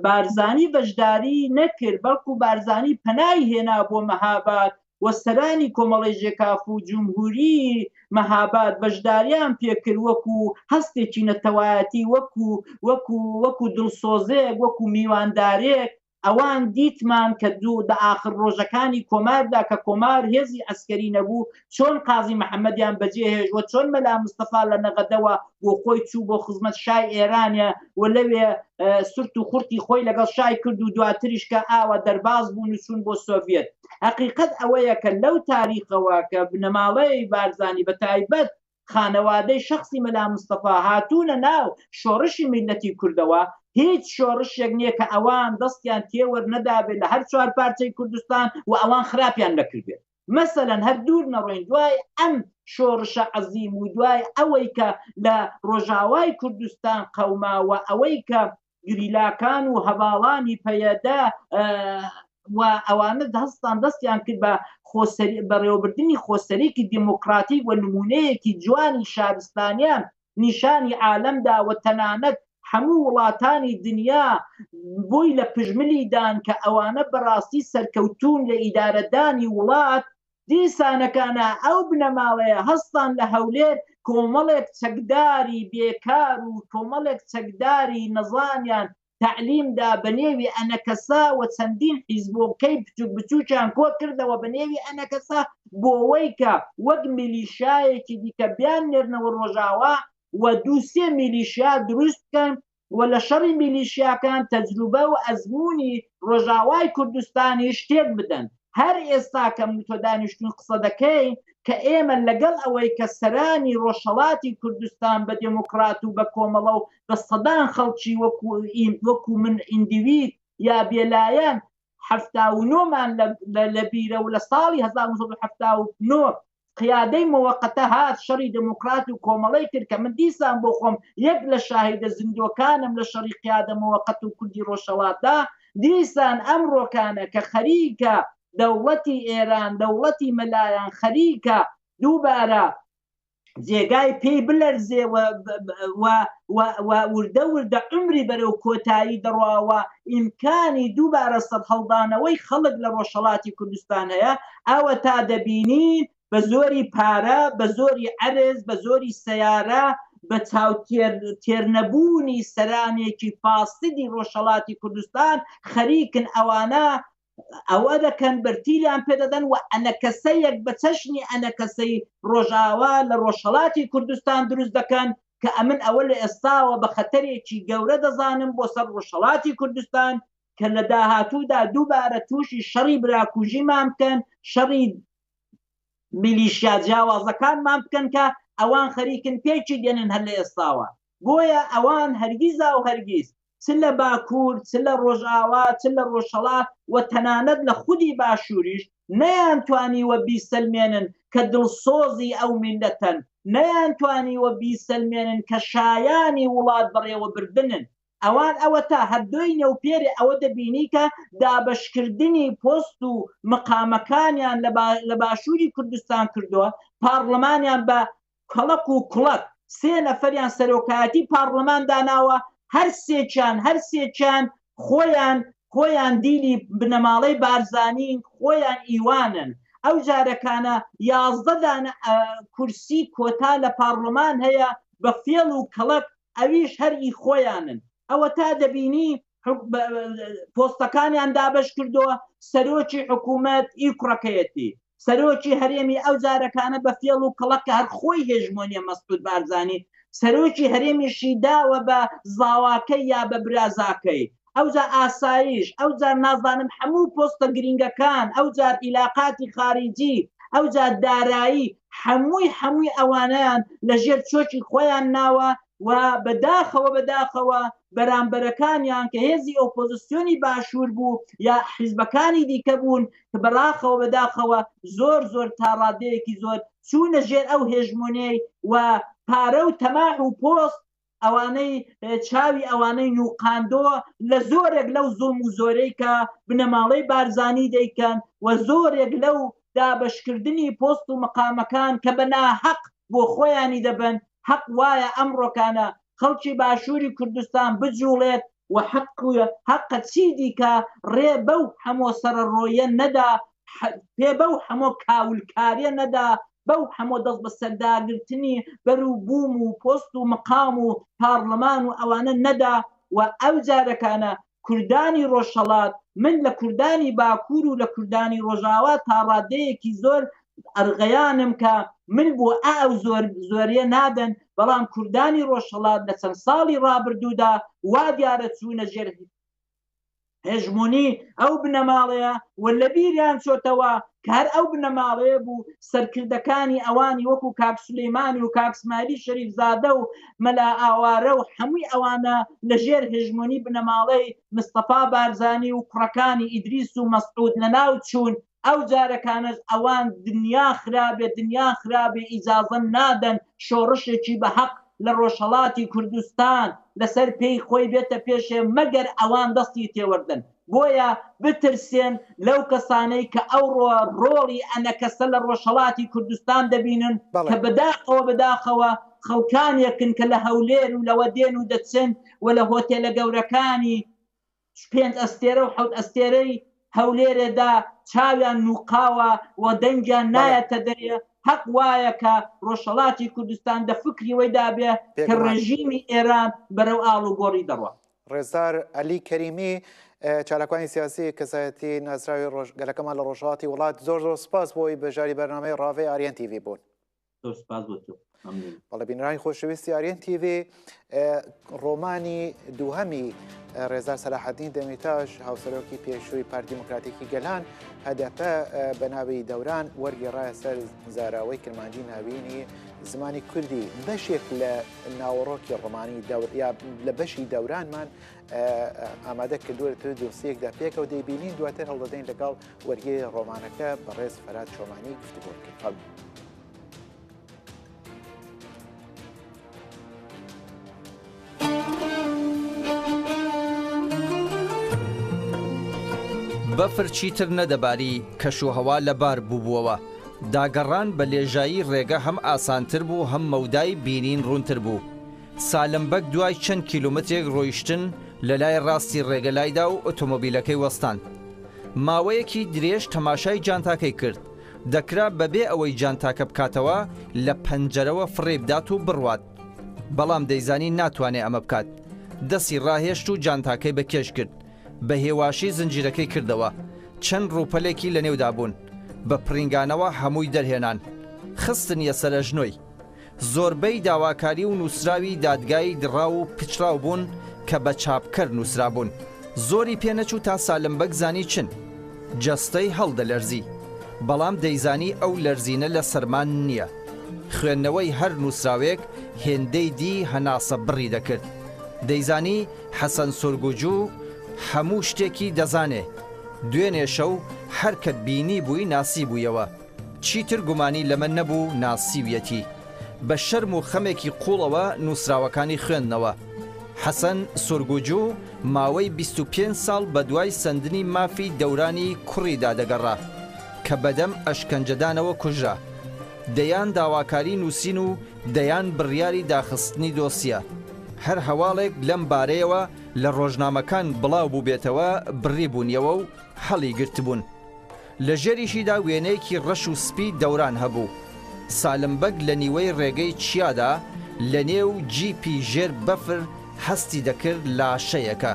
بارزانی بەشداری نەکرد بەڵکو بارزانی پەنای هێنا بۆ مەهاباد و سەرانی کۆمەڵەی ژێکاف و جمهوری مەهاباد بەشداریان پێکرد وەکو هەستێکی نەتەوایەتی وەکو وەکو وەکو دڵسۆزێک وەکو میواندارێک ئەوان دیتمان کە دوو دە ئاخر ڕۆژەکانی کۆماردا کە کۆمار هێزی عەسکەری نەبوو چۆن قازی محەمەدیان بەجێ هێشت و چۆن مەلا مستەفا لە نەغەدەوە بۆ خۆی چوو بۆ خزمەت شای ئێرانێ و لەوێ سرت و خورتی خۆی لەگەڵ شای کرد و دواتریش کە ئاوا دەرباز بوون و چوون بۆ سۆڤیەت. هەقیقەت ئەوەیە کە لەو تاریخەوە کە بنەماڵەی بارزانی بە تایبەت خانەوادەی شەخسی مەلا مستەفا هاتوونە ناو شۆڕشی میللەتی کوردەوە، هیچ شۆڕشێک نییە کە ئەوان دەستیان تێوەر نەدابێت لە هەر چوارپارچەی کوردستان و ئەوان خراپیان نەکردبێت. مەسەلەن هەر دوور نەڕۆین دوای ئەم شۆڕشە عەزیم و دوای ئەوەی کە لە ڕۆژاوای کوردستان قەوما و ئەوەی کە گریلاکان و هەڤاڵانی پەیەدە و ئەوانە هەستان دەستیان کرد بە خۆسەری بەڕێوەبردنی خۆسەرێکی دێمۆکڕاتیک و نموونەیەکی جوانی شارستانیان نیشانی عالەم دا و تەنانەت هەموو وڵاتانی دنیا بۆی لە پژملی دان کە ئەوانە بەڕاستی سەرکەوتوون لە ئیدارەدانی وڵات، دیسانەکانە ئەو بنەماڵەیە هەستان لە هەولێر کۆمەڵێک چەکداری بێکار و کۆمەڵێک چەکداری نەزانیان. تەعلیم دا بە نێوی ئەنەکەسە و چەندین حیزبۆکەی بچوک بچوکیان کۆ کردەوە بە نێوی ئەنەکەسە بۆوەی کە وەک میلیشایەکی دیکە بیان نێرنەوە ڕۆژاوا و دووسێ میلیشیا دروست بکەن و لە شەڕی میلیشیاکان تەجروبە و ئەزموونی ڕۆژاوای کوردستانیش تێک بدەن. هەر ئێستا کە من و تۆ دانیشتووین قسە دەکەین کە ئێمە لەگەڵ ئەوەی کە سەرانی ڕۆژهەڵاتی کوردستان بە دێموکڕات و بە کۆمەڵە و بە سەدان خەڵکی وەکوو من ئیندیوید یا بێلایەن 79 مان لە بیرە و لە ساڵی 1979 قیادەی موەقەتە هات شەڕی دێموکرات و کۆمەڵەی کرد کە من دیسان بۆ خۆم یەک لە شاهیدە زیندووەکانم لە شەڕی قیادە موەقەت و کوردی ڕۆژهەڵاتدا دیسان ئەمڕۆکانە کە خەریکە دەوڵەتی ئێران دەوڵەتی مەلایان خەریکە دووبارە جێگای پێی بلەرزێ و و وردە وردە عومری بەرەو کۆتایی دەڕوا و ئیمکانی دووبارە سەرهەڵدانەوەی خەڵک لە ڕۆژهەڵاتی کوردستان هەیە، ئەوەتا دەبینین بە زۆری پارە، بە زۆری عەرز، بە زۆری سەیارە، بە چاو تێرنەبوونی سەرانێکی فاسدی ڕۆژهەڵاتی کوردستان خەریکن ئەوانە ئەوە دەکەن بەرتیلیان پێدەدەن و ئەنەکەسەیەک بە چەشنی ئەنەکەسەی ڕۆژاوا لە ڕۆژهەڵاتی کوردستان دروست دەکەن کە ئەمن ئەوە لە ئێستاوە بە خەتەرێکی گەورە دەزانم بۆ سەر ڕۆژهەڵاتی کوردستان کە لە داهاتوودا دووبارە تووشی شەڕی براکوژیمان بکەن شەڕی میلیشیا جیاوازەکانمان بکەن کە ئەوان خەریکن پێکی دێنن هەر لە ئێستاوە بۆیە ئەوان هەرگیزا و هەرگیز چ لە باکوور، چ لە ڕۆژئاوا، چ لە ڕۆژهەڵات و تەنانەت لە خودی باشووریش نەیانتوانیوە بیسەلمێنن کە دڵسۆزی ئەو میللەتەن، نەیانتوانیوە بیسەلمێنن کە شایانی وڵات بەڕێوەبردنن. ئەوان ئەوەتا هەر دۆینێ و پێرێ ئەوە دەبینی کە دابەشکردنی پۆست و مقامەکانیان لە باشووری کوردستان کردووە، پاڕلمانیان بە کەڵەک و کوڵەک سێ نەفەریان سەرۆکایەتی پاڕلمان داناوە، هەر سێکیان هەر سێکیان خۆیان خۆیان دیلی بنەماڵەی بارزانین، خۆیان ئیوانن. ئەو جارەکانە 11 دانە کورسی کۆتا لە پاڕلمان هەیە بە فێڵ و کەڵەک ئەویش هەر ئی خۆیانن. ئەوەتا دەبینی پۆستەکانیان دابەش کردووە، سەرۆکی حکوومەت ئی کوڕەکەیەتی، سەرۆکی هەرێمی ئەو جارەکانە بە فێڵ و کەڵەک کە هەر خۆی هێژمۆنیە مەسعود بارزانی سەرۆکی هەرێمیشی داوە بە زاواکەی یا بە برازاکەی ئەوجا ئاسایش ئەوجار نازانم هەموو پۆستە گرینگەکان ئەوجار ئیلاقاتی خاریجی ئەوجار دارایی هەمووی هەمووی ئەوانەیان لەژێر چۆکی خۆیان ناوە و بەداخەوە بەداخەوە بەرامبەرەکانیان کە هێزی ئۆپۆزیسیۆنی باشوور بوو یا حیزبەکانی دیکە بوون کە بەڕاخەوە بەداخەوە زۆر زۆر تا ڕادەیەکی زۆر چوونە ژێر ئەو هێژمۆنیەی و پارە و تەماح و پۆست ئەوانەی چاوی ئەوانەی نوقاندۆ لە زۆرێک لەو زوڵم و زۆرەی کە بنەماڵەی بارزانی دەیکەن و زۆرێک لەو دابەشکردنی پۆست و مقامەکان کە بە ناهەق بۆ خۆیانی دەبەن حەق وایە ئەمڕۆکانە خەڵکی باشووری کوردستان بجوڵێت و حەقە چی دیکە ڕێ بەو هەمۆ سەرەڕۆیە نەدا پێ بەو هەمۆ کاولکاریە نەدا بەو هەمۆ دەست بەسەرداگرتنی بەر و بووم و پۆست و مقام و پارلمان و ئەوانە نەدا و ئەو جارەکانە کوردانی ڕۆژهەڵات، من لە کوردانی باکوور و لە کوردانی ڕۆژاوا تا ڕادەیەکی زۆر ئەرغەیانم کە من بۆ ئە ئەو زۆر زۆریە نادەن، بەڵام کوردانی ڕۆژهەڵات لە چەند ساڵی ڕابردوودا وا دیارە چوونە ژێر هێژمۆنی ئەو بنەماڵەیە و لە بیریان چۆتەوە کە هەر ئەو بنەماڵەیە بوو سەرکردەکانی ئەوانی وەکو کاک سولەیمانی و کاک سمایلی شەریفزادە و مەلا ئاوارە و هەمووی ئەوانە لە ژێر هێژمۆنی بنەماڵەی مستەفا بارزانی و کوڕەکانی ئیدریس و مەسعود لەناو چوون ئەو جارەکانەش ئەوان دنیا خرابێ دنیا خرابێ ئیجازە نادەن شۆڕشێکی بە هەق لە ڕۆژهەڵاتی کوردستان لەسەر پێی خۆی بێتە پێشێ مەگەر ئەوان دەستی تێوەردەن بۆیە بترسێن لەو کەسانەی کە ئەوڕۆ ڕۆڵی ئەنەکەسە لە ڕۆژهەڵاتی کوردستان دەبینن کە بەداخەوە بەداخەوە خەڵکانێکن کە لە هەولێر و لەوە دێن و دەچن و لە هۆتێلە گەورەکانی پێنج ئەستێرە و حەوت ئەستێرەی هەولێرێدا چاویان نووقاوە و دەنگیان نایەتە دەرێ، هەق وایە کە ڕۆژهەڵاتی کوردستان دە فکری وەیدا بێ کە ڕێژیمی ئێران بەرەو ئاڵوگۆڕی دەڕوا. ڕێزدار عەلی کەریمی چالاکوانی سیاسی کەسایەتی ناسراوی ڕۆژ گەلەکەمان لە ڕۆژهەڵاتی وڵات زۆر زۆر سپاس بۆی بەشداری بەرنامەی ڕاڤەی ئاریەن تیڤی بوون. زۆر سپاس بۆ تۆ. مەمنون. بەڵێ بینەرانی خۆشەویستی ئاریەن تیڤی ڕۆمانی دووهەمی ڕێزدار سەلاحەدین دەمیرتاش هاوسەرۆکی پێشووی پارتی دیموکراتیکی گەلان هەدەپە بە ناوی دەوران وەرگێڕایە سەر زاراوەی کرمانجی ناوینی زمانی کوردی بەشێک لە ناوەڕۆکی ڕۆمانی دەور یا لە بەشی دەورانمان ئامادە کردووە لە تر دۆسیەکدا پێکەوە دەیبینین دواتر هەڵدەدەین لەگەڵ وەرگێری ڕۆمانەکە بەڕێز فەرات چۆمانی گفتوگۆ بکەین. فەرموو. بەفر چیتر نەدەباری، کەشوهەوا لەبار بووبووەوە. داگەڕان بە لێژایی ڕێگە هەم ئاسانتر بوو هەم مەودای بینین ڕوونتر بوو. سالم بەگ دوای چەند کیلۆمەترێک ڕۆیشتن لە لای ڕاستی ڕێگە لایدا و ئۆتۆمۆبیلەکەی وەستاند. ماوەیەکی درێژ تەماشای جانتاکەی کرد. دەکرا بەبێ ئەوەی جانتاکە بکاتەوە لە پەنجەرەوە فڕێی بدات و بڕوات. بەڵام دەیزانی ناتوانێ ئەمە بکات. دەستی ڕاهێشت و جانتاکەی بە کێش کرد. بە هێواشی زنجیرەکەی کردەوە. چەند ڕووپەلێکی لە نێودا بوون. بە پرینگانەوە هەمووی دەرهێنان. خستنیە سەر ئەژنۆی. زۆربەی داواکاری و نووسراوی دادگای دڕاو و پچڕاو بوون کە بە چاپکەر نووسرابوون. زۆری پێ نەچوو تا سالم بەگ زانی چن. جەستەی هەڵدەلەرزی. بەڵام دەیزانی ئەو لەرزینە لە سەرمان نییە. خوێندنەوەی هەر نووسراوێک هێندەی دی هەناسە بڕی دەکرد. دەیزانی حەسەن سورگوجو هەموو شتێکی دەزانێ. دوێنێ شەو هەر کە بینیبووی ناسیبوویەوە. چیتر گومانی لەمە نەبوو ناسیویەتی. بە شەرم و خەمێکی قووڵەوە نووسراوەکانی خوێندنەوە. حەسەن سورگوجو ماوەی 25 ساڵ بەدوای سەندنی مافی دەورانی کوڕیدا دەگەڕا، کە بەدەم ئەشکەنجەدانەوە کوژرا. دەیان داواکاری نووسین و دەیان بڕیاری داخستنی دۆسیە. هەر هەواڵێک لەم بارەیەوە لە ڕۆژنامەکان بڵاو بووبێتەوە بڕیبوونیەوە و هەڵیگرتبوون. لە ژێریشیدا وێنەیەکی ڕەش و سپی دەوران هەبوو. سالم بەگ لە نیوەی ڕێگەی چیادا لە نێو جیپی ژێر بەفر هەستی دەکرد لاشەیەکە.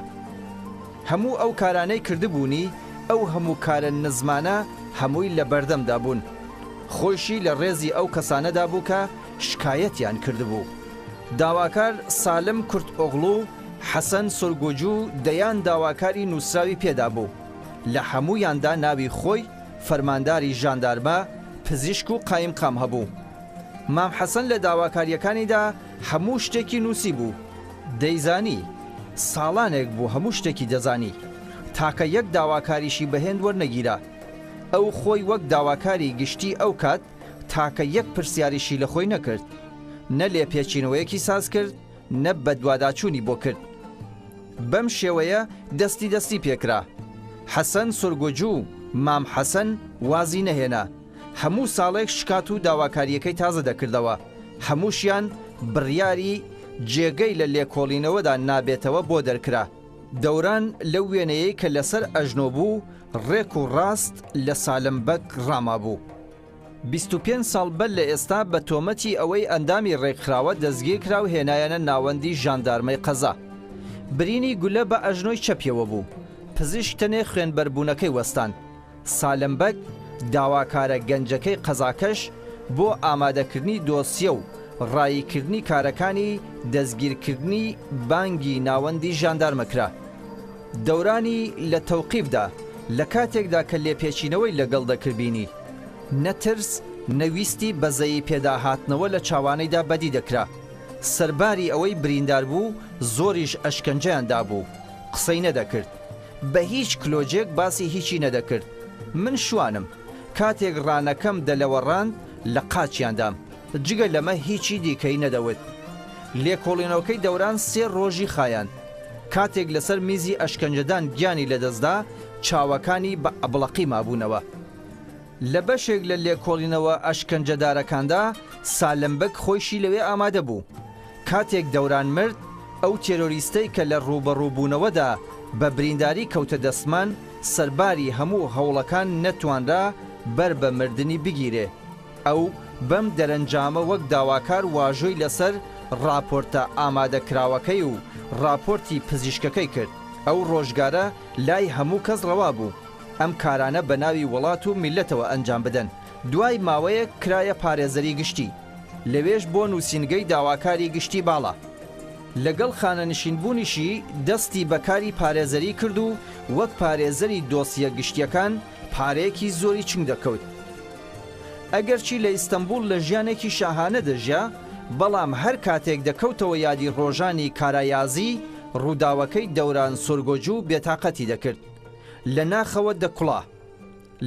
هەموو ئەو کارانەی کردبوونی، ئەو هەموو کارە نزمانە هەمووی لە بەردەمدا بوون. خۆیشی لە ڕێزی ئەو کەسانەدا بوو کە شکایەتیان کردبوو. داواکار سالم کورتئۆغڵو، حەسەن سورگوجو دەیان داواکاری نووسراوی پێدا بوو. لە هەموویاندا ناوی خۆی، فەرمانداری ژاندارمە، پزیشک و قایمقام هەبوو. مام حەسەن لە داواکارییەکانیدا هەموو شتێکی نووسیبوو. دەیزانی. ساڵانێک بوو هەموو شتێکی دەزانی. تاکە یەک داواکاریشی بە هێند وەرنەگیرا. ئەو خۆی وەک داواکاری گشتی ئەو کات تاکە یەک پرسیاریشی لە خۆی نەکرد. نە لێپێچینەوەیەکی ساز کرد، نە بەدواداچوونی بۆ کرد. بەم شێوەیە دەستی دەستی پێکرا. حەسەن سورگوجو، مام حەسەن، وازی نەهێنا. هەموو ساڵێک شکات و داواکارییەکەی تازە دەکردەوە. هەمووشیان بڕیاری جێگەی لە لێکۆڵینەوەدا نابێتەوە بۆ دەرکرا. دەوران لەو وێنەیەی کە لەسەر ئەژنۆ بوو، ڕێک و ڕاست لە سالم بەگ ڕامابوو. 25 ساڵ بەر لە ئێستا بە تۆمەتی ئەوەی ئەندامی ڕێکخراوە دەستگیرکرا و هێنایانە ناوەندی ژاندارمەی قەزا. برینی گولە بە ئەژنۆی چەپیەوە بوو. پزیشک تەنێ خوێنبەربوونەکەی وەستاند. سالم بەگ، داواکارە گەنجەکەی قەزاکەش بۆ ئامادەکردنی دۆسیە و ڕاییکردنی کارەکانی دەستگیرکردنی بانگی ناوەندی ژاندارمە کرا. دەورانی لە تەوقیفدا لە کاتێکدا کە لێپێچینەوەی لەگەڵ دەکرد بینی نە ترس نە ویستی بەزەیی پێدا هاتنەوە لە چاوانیدا بەدی دەکرا. سەرباری ئەوەی بریندار بوو زۆریش ئەشکەنجەیان دابوو. قسەی نەدەکرد. بە هیچ کلۆجێک باسی هیچی نەدەکرد. من شوانم. کاتێک ڕانەکەم دەلەوەڕاند لە قاچیان دام. جگە لەمە هیچی دیکەی نەدەوت. لێکۆڵینەوەکەی دەوران سێ ڕۆژی خایاند. کاتێک لەسەر میزی ئەشکەنجەدان گیانی لەدەستدا، چاوەکانی بە ئەبڵەقی مابوونەوە. لە بەشێک لە لێکۆڵینەوە ئەشکەنجەدارەکاندا سالم بەگ خۆیشی لەوێ ئامادە بوو. کاتێک دەوران مرد، ئەو تێرۆریستەی کە لە ڕووبەڕووبوونەوەدا بە برینداری کەوتە دەستمان، سەرباری هەموو هەوڵەکان نەتوانرا بەر بە مردنی بگیرێ. ئەو بەم دەرەنجامە وەک داواکار واژۆی لەسەر. ڕاپۆرتە ئامادەکراوەکەی و ڕاپۆرتی پزیشکەکەی کرد. ئەو ڕۆژگارە لای هەموو کەس ڕەوا بوو ئەم کارانە بە ناوی وڵات و میللەتەوە ئەنجام بدەن. دوای ماوەیەک کرایە پارێزەری گشتی. لەوێش بۆ نووسینگەی داواکاری گشتی باڵا. لەگەڵ خانەنشینبوونیشی دەستی بە کاری پارێزەری کرد و وەک پارێزەری دۆسیە گشتییەکان پارەیەکی زۆری چنگ دەکەوت. ئەگەرچی لە ئیستەنبوڵ لە ژیانێکی شاهانە دەژیا، بەڵام هەر کاتێک دەکەوتەوە یادی ڕۆژانی کارایازی، ڕووداوەکەی دەوران سۆرگۆجو بێتاقەتی دەکرد. لە ناخەوە دەکوڵا.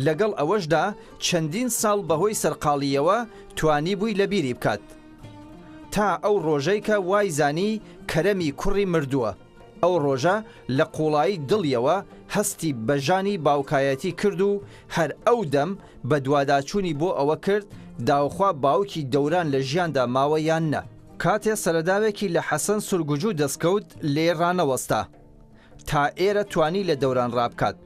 لەگەڵ ئەوەشدا چەندین ساڵ بەهۆی سەرقاڵییەوە توانیبووی لەبیری بکات. تا ئەو ڕۆژەی کە وایزانی کەرەمی کوڕی مردووە. ئەو ڕۆژە لە قووڵایی دڵیەوە هەستی بە ژانی باوکایەتی کرد و هەر ئەو دەم بەدواداچوونی بۆ ئەوە کرد داوخوا باوکی دەوران لە ژیاندا ماوە یان نە. کاتێ سەرەداوێکی لە حەسەن سورگوجو دەستکەوت لێی ڕانەوەستا. تا ئێرە توانی لە دەوران ڕابکات.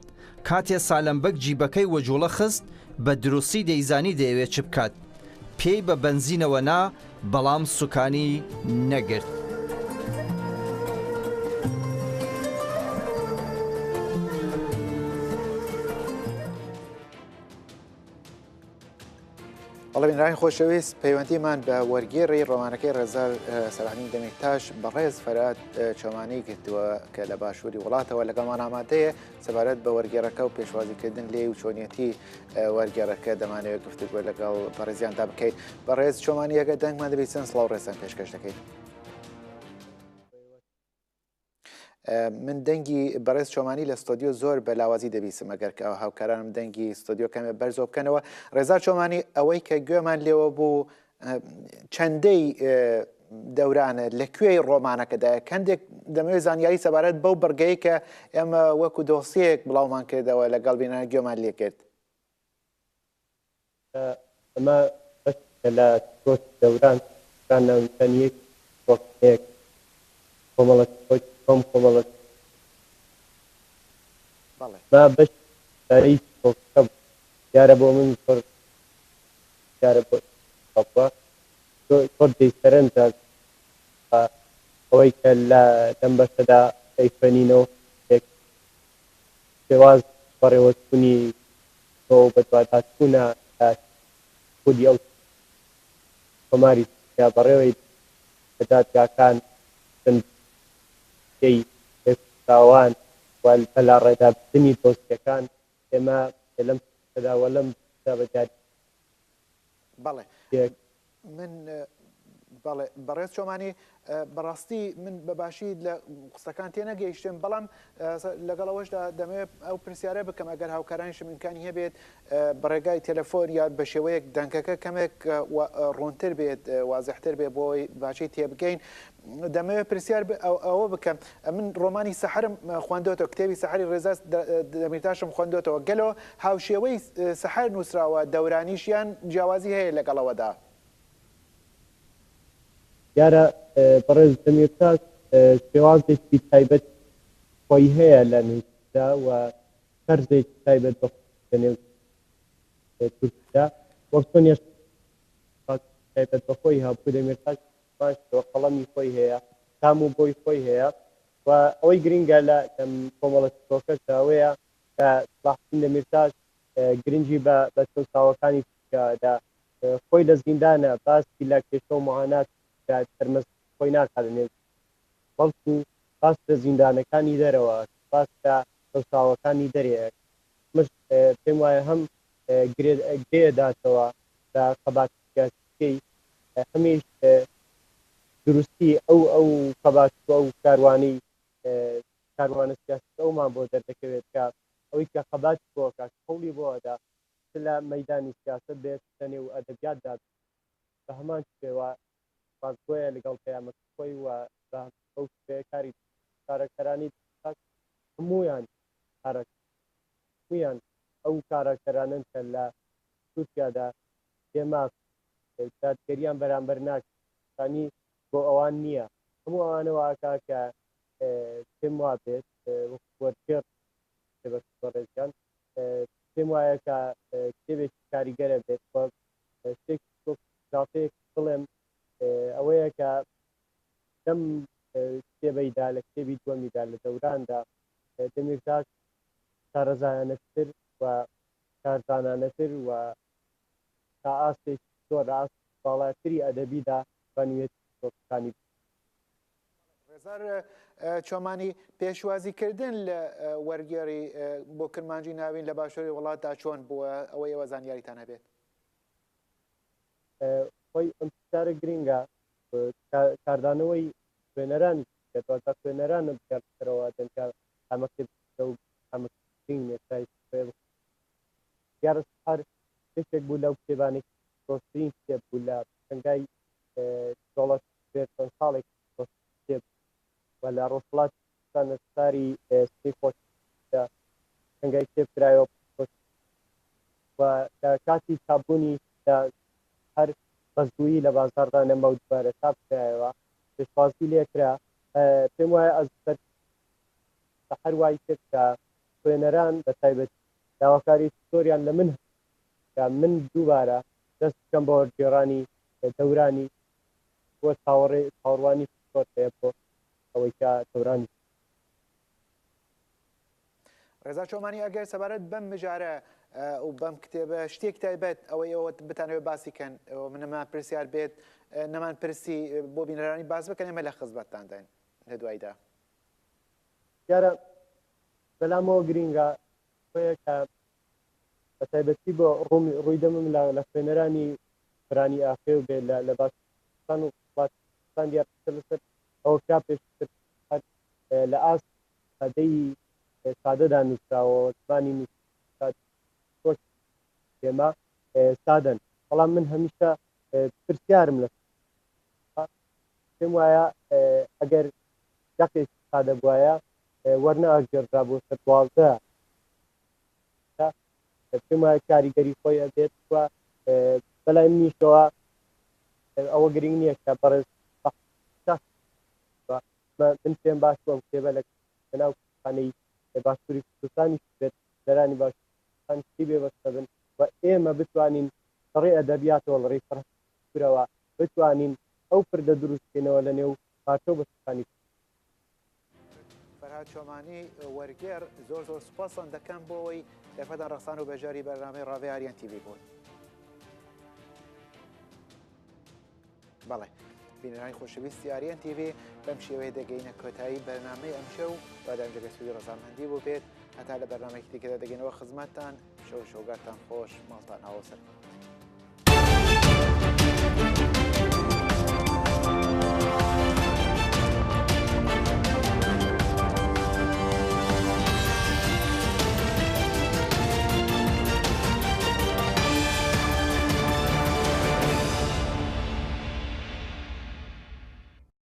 کاتێ سالم بەگ جیبەکەی وەجوڵە خست بە دروستی دەیزانی دەیەوێ چ بکات. پێی بە بەنزینەوە نا بەڵام سوکانی نەگرت. بەڵێ بینەرانی خۆشەویست پەیوەندیمان بە وەرگێڕی ڕۆمانەکەی ڕێزار سەلاحەدین دەمیرتاش بەڕێز فەرات چۆمانی گرتووە کە لە باشووری وڵاتەوە لەگەڵمان ئامادەیە سەبارەت بە وەرگێڕەکە و پێشوازیکردن لێی و چۆنیەتی وەرگێڕەکە دەمانەوێت گفتوگۆ لەگەڵ بەڕێزیاندا بکەین. بەڕێز چۆمانی ئەگەر دەنگمان دەبیستن سڵاو ڕێزتان پێشکەش دەکەین. من دەنگی بەڕێز چۆمانی لە ستۆدیۆ زۆر بە لاوازی دەبیسم ئەگەر کە هاوکارانم دەنگی ستۆدیۆ کەمێ بەرزەوە بکەنەوە ڕێزار چۆمانی ئەوەی کە گوێمان لێوە بوو چەندەی دەورانە لە کوێی ڕۆمانەکەدایە کەندێک دەمەوێت زانیاری سەبارەت بەو بڕگەی کە ئێمە وەکو دۆسیەک بڵاومان کردەوە لەگەڵ بینەران گوێمان لێ کرد. ئەمە بەشێکە لە چیرۆکی دەوران، دەوران ناونیشانی یەک چیرۆکەیە کە کۆمەڵە چیرۆکی کۆم کۆمەڵە بەڵێ. ئەمە بەشی کۆتایی چیرۆکەکە بوو، دیارە بۆ من زۆر دیارە بۆ ئێوەش وا بووە، زۆر جێی سەرنجە ئەوەی کە لە لەم بەشەدا ئەیخوێنینەوە شێواز بەڕێوەچوونی تۆ و بەدواداچوونە لە خودی ئەو کۆماری تورکیا بەڕێوەی لە دادگاکان بەندیی لێکۆڵراوان و بەلاڕێدابردنی دۆسیەکان ئێمە لەم چیرۆکەدا و لەم بەشەدا بە دیاری بەڵێ من بەڵێ بەڕێز چۆمانی بەڕاستی من بە باشی لە قسەکان تێنەگەیشتم بەڵام لەگەڵ ئەوەشدا دەمەوێت ئەو پرسیارە بکەم ئەگەر هاوکارانیشم ئیمکانی هەبێت بەڕێگای تەلەفۆن یا بە شێوەیەک دەنگەکە کەمێک ڕوونتر بێت وازحتر بێت بۆی باشی تێبگەین دەمەوێت پرسیار ئەوە بکەم من ڕۆمانی سەحرم خوێندۆتەوە کتێبی سەحری ڕێزا دەمیرتاشم خوێندۆتەوە گەلۆ هاوشێوەی سەحەر نووسراوە دەورانیش یان جیاوازی هەیە لەگەڵ ئەوەدا؟ دیارە بەڕێز دەمیرتاش شێوازێکی تایبەت خۆی هەیە لە نووسیندا و تەرزێکی تایبەت بە خۆی لە نێو تورکیدا وەک چۆن یەشار شێوازێکی تایبەت بە خۆی هەبوو دەمیرتاش هەمان شێوە قەڵەمی خۆی هەیە تام و بۆی خۆی هەیە و ئەوەی گرینگە لە لەم کۆمەڵە چیرۆکەشدا ئەوەیە کە سەڵاحەدین دەمیرتاش گرنگی بە بە چەوساوەکانی تورکیا دا، خۆی لە زیندانە باسی لە کێشە و معانات تورکیا سەرمەستی خۆی ناکات لە نێو زیندان، بەڵکو باس لە زیندانەکانی دەرەوە ئەکات، باس لە چەوساوەکانی دەرێ ئەکات، ئەمەش پێم وایە هەم گرێ گرێ ئەداتەوە بە خەباتە سیاسیەکەی، هەمیش دروستی ئەو ئەو خەبات و ئەو کاروانەی کاروانە سیاسیەکە ئەومان بۆ دەردەکەوێت کە ئەوەی کە خەباتی بۆ ئەکا، کە هەوڵی بۆ ئەدا، چ لە مەیدانی سیاسەت بێت، چ لە نێو ئەدەبیاتدا بێت، بە هەمان شێوە ڕاستگۆیە لەگەڵ پەیامەکەی خۆی و بە بەو شێوەیە کاری دەکات. کارەکتەرانی دەمیرتاش هەموویان کارەکتەرن، هەموویان ئەو کارەکتەرانەن کە لە تورکیادا بێ ماف دادگەریان بەرامبەر ناکرێت، یەکسانی بۆ ئەوان نییە، هەموو ئەوانە وا ئەکا کە پێم وابێت وەکو وەرگێڕ کتێبەکەی بەڕێزیان پێم وایە کە کتێبێکی کاریگەرە بێت و شتێک وەکو ئیزافەیەک بڵێم ئەوەیە کە. لەم کتێبەیدا لە کتێبی دووەمیدا لە دەوراندا دەمیرتاش شارەزایانەتر و کارزانانەتر و تا ئاستێکی زۆر لە ئاست باڵاتری ئەدەبیدا توانیویەتی چیرۆکەکانی ڕێزار چۆمانی، پێشوازیکردن لە وەرگێڕی بۆ کرمانجی ناوین لە باشووری وڵاتدا چۆن بووە؟ ئەوەی ئێوە زانیاریتان هەبێت. خۆی ئەم پرسیارە گرینگە، کاردانەوەی خوێنەرانی دواجار خوێنەرانە بڕیار لەسەرەوە دەن کە کامە کتێب گرینگە و کامە کتێب گرینگ نییە شایستەی خۆیە بخوێنرێت. دیارە سەحەر یەکێک بوو لەو کتێبانەی کە فرۆشترین کتێب بوو لە پێشەنگای دەوڵەت بێت چەند ساڵێک کتێب و لە ڕۆژهەڵاتی کوردستان لە شاری سنەی خۆش لە پێشەنگای کتێب کرایەوە و لە کاتی چاپبوونی لە هەر بە زوویی لە بازاڕدا نەما و دووبارە چاپ کرایەوە پێشوازی لێکرا پێم وایە ئەز سەحەر وای کرد کە خوێنەران بە تایبەتی داواکاری زۆریان لە من کە من دووبارە دەست بکەم بە وەرگێڕانی دەورانی بۆ چاوەڕێ چاوەڕوانی زۆر هەیە بۆ ئەوەی کە دەورانی. ڕێزا چۆمانی ئەگەر سەبارەت بەم مژارە و بەم کتێبە شتێک تایبەت ئەوەی ئەوە بتانەوێت باسی کەن منەمان پرسیار بێت نەمان پرسی بۆ بینەرانی باس بکەن ئێمە لە خزمەتتانداین لە دوایدا. دیارە بەلامەوە گرینگە ئەوەیە کە بە تایبەتی بۆ ڕووم ڕووی دەمم لە لە خوێنەرانی سۆرانی ئاخێو بێ لە لە باشووری کوردستان و ڕۆژهەڵاتی کوردستان دیارە قسە لەسەر ئەوە کرا پێشتر هەر لە ئاست سادەی سادەدا نووسراوە زمانی نووسین ئێمە سادەن بەڵام من هەمیشە پرسیارم لە پێم وایە ئەگەر دەقێکی سادە بوایە وەرنەئەگێڕدرا بۆ سەر 12 پێم وایە کاریگەری خۆی ئەبێت و بەلای منیشەوە ئەوە گرنگ نییە کە بەڕێز من پێم باش بوو ئەم کتێبە لە ناو کتێبخانەی باشووری کوردستانیش بێت دەرانی باشووری کوردستان بێبەش نەبن و ئێمە بتوانین لە ڕێی ئەدەبیاتەوە لە ڕێی فەرهەنگەوە بتوانین ئەو پردە دروست بکەینەوە لە نێو پارچە و بەشەکانی فەرهاد چۆمانی وەرگێڕ زۆر زۆر سوپاستان دەکەم بۆ ئەوەی دەرفەتان ڕەخسان و بەشداری بەرنامەی ڕاڤەی ئاریان تیڤی بوون. بەڵێ بینەرانی خۆشەویستی ئاریان تیڤی بەم شێوەیە دەگەینە کۆتایی بەرنامەی ئەمشەو بادام جێگە سوودی ڕەزامەندی بۆ بێت هەتا لە بەرنامەیەکی دیکەدا دەگەینەوە خزمەتتان شەو شەوگاتان خۆش ماڵتان ئاوە سەرکەوت.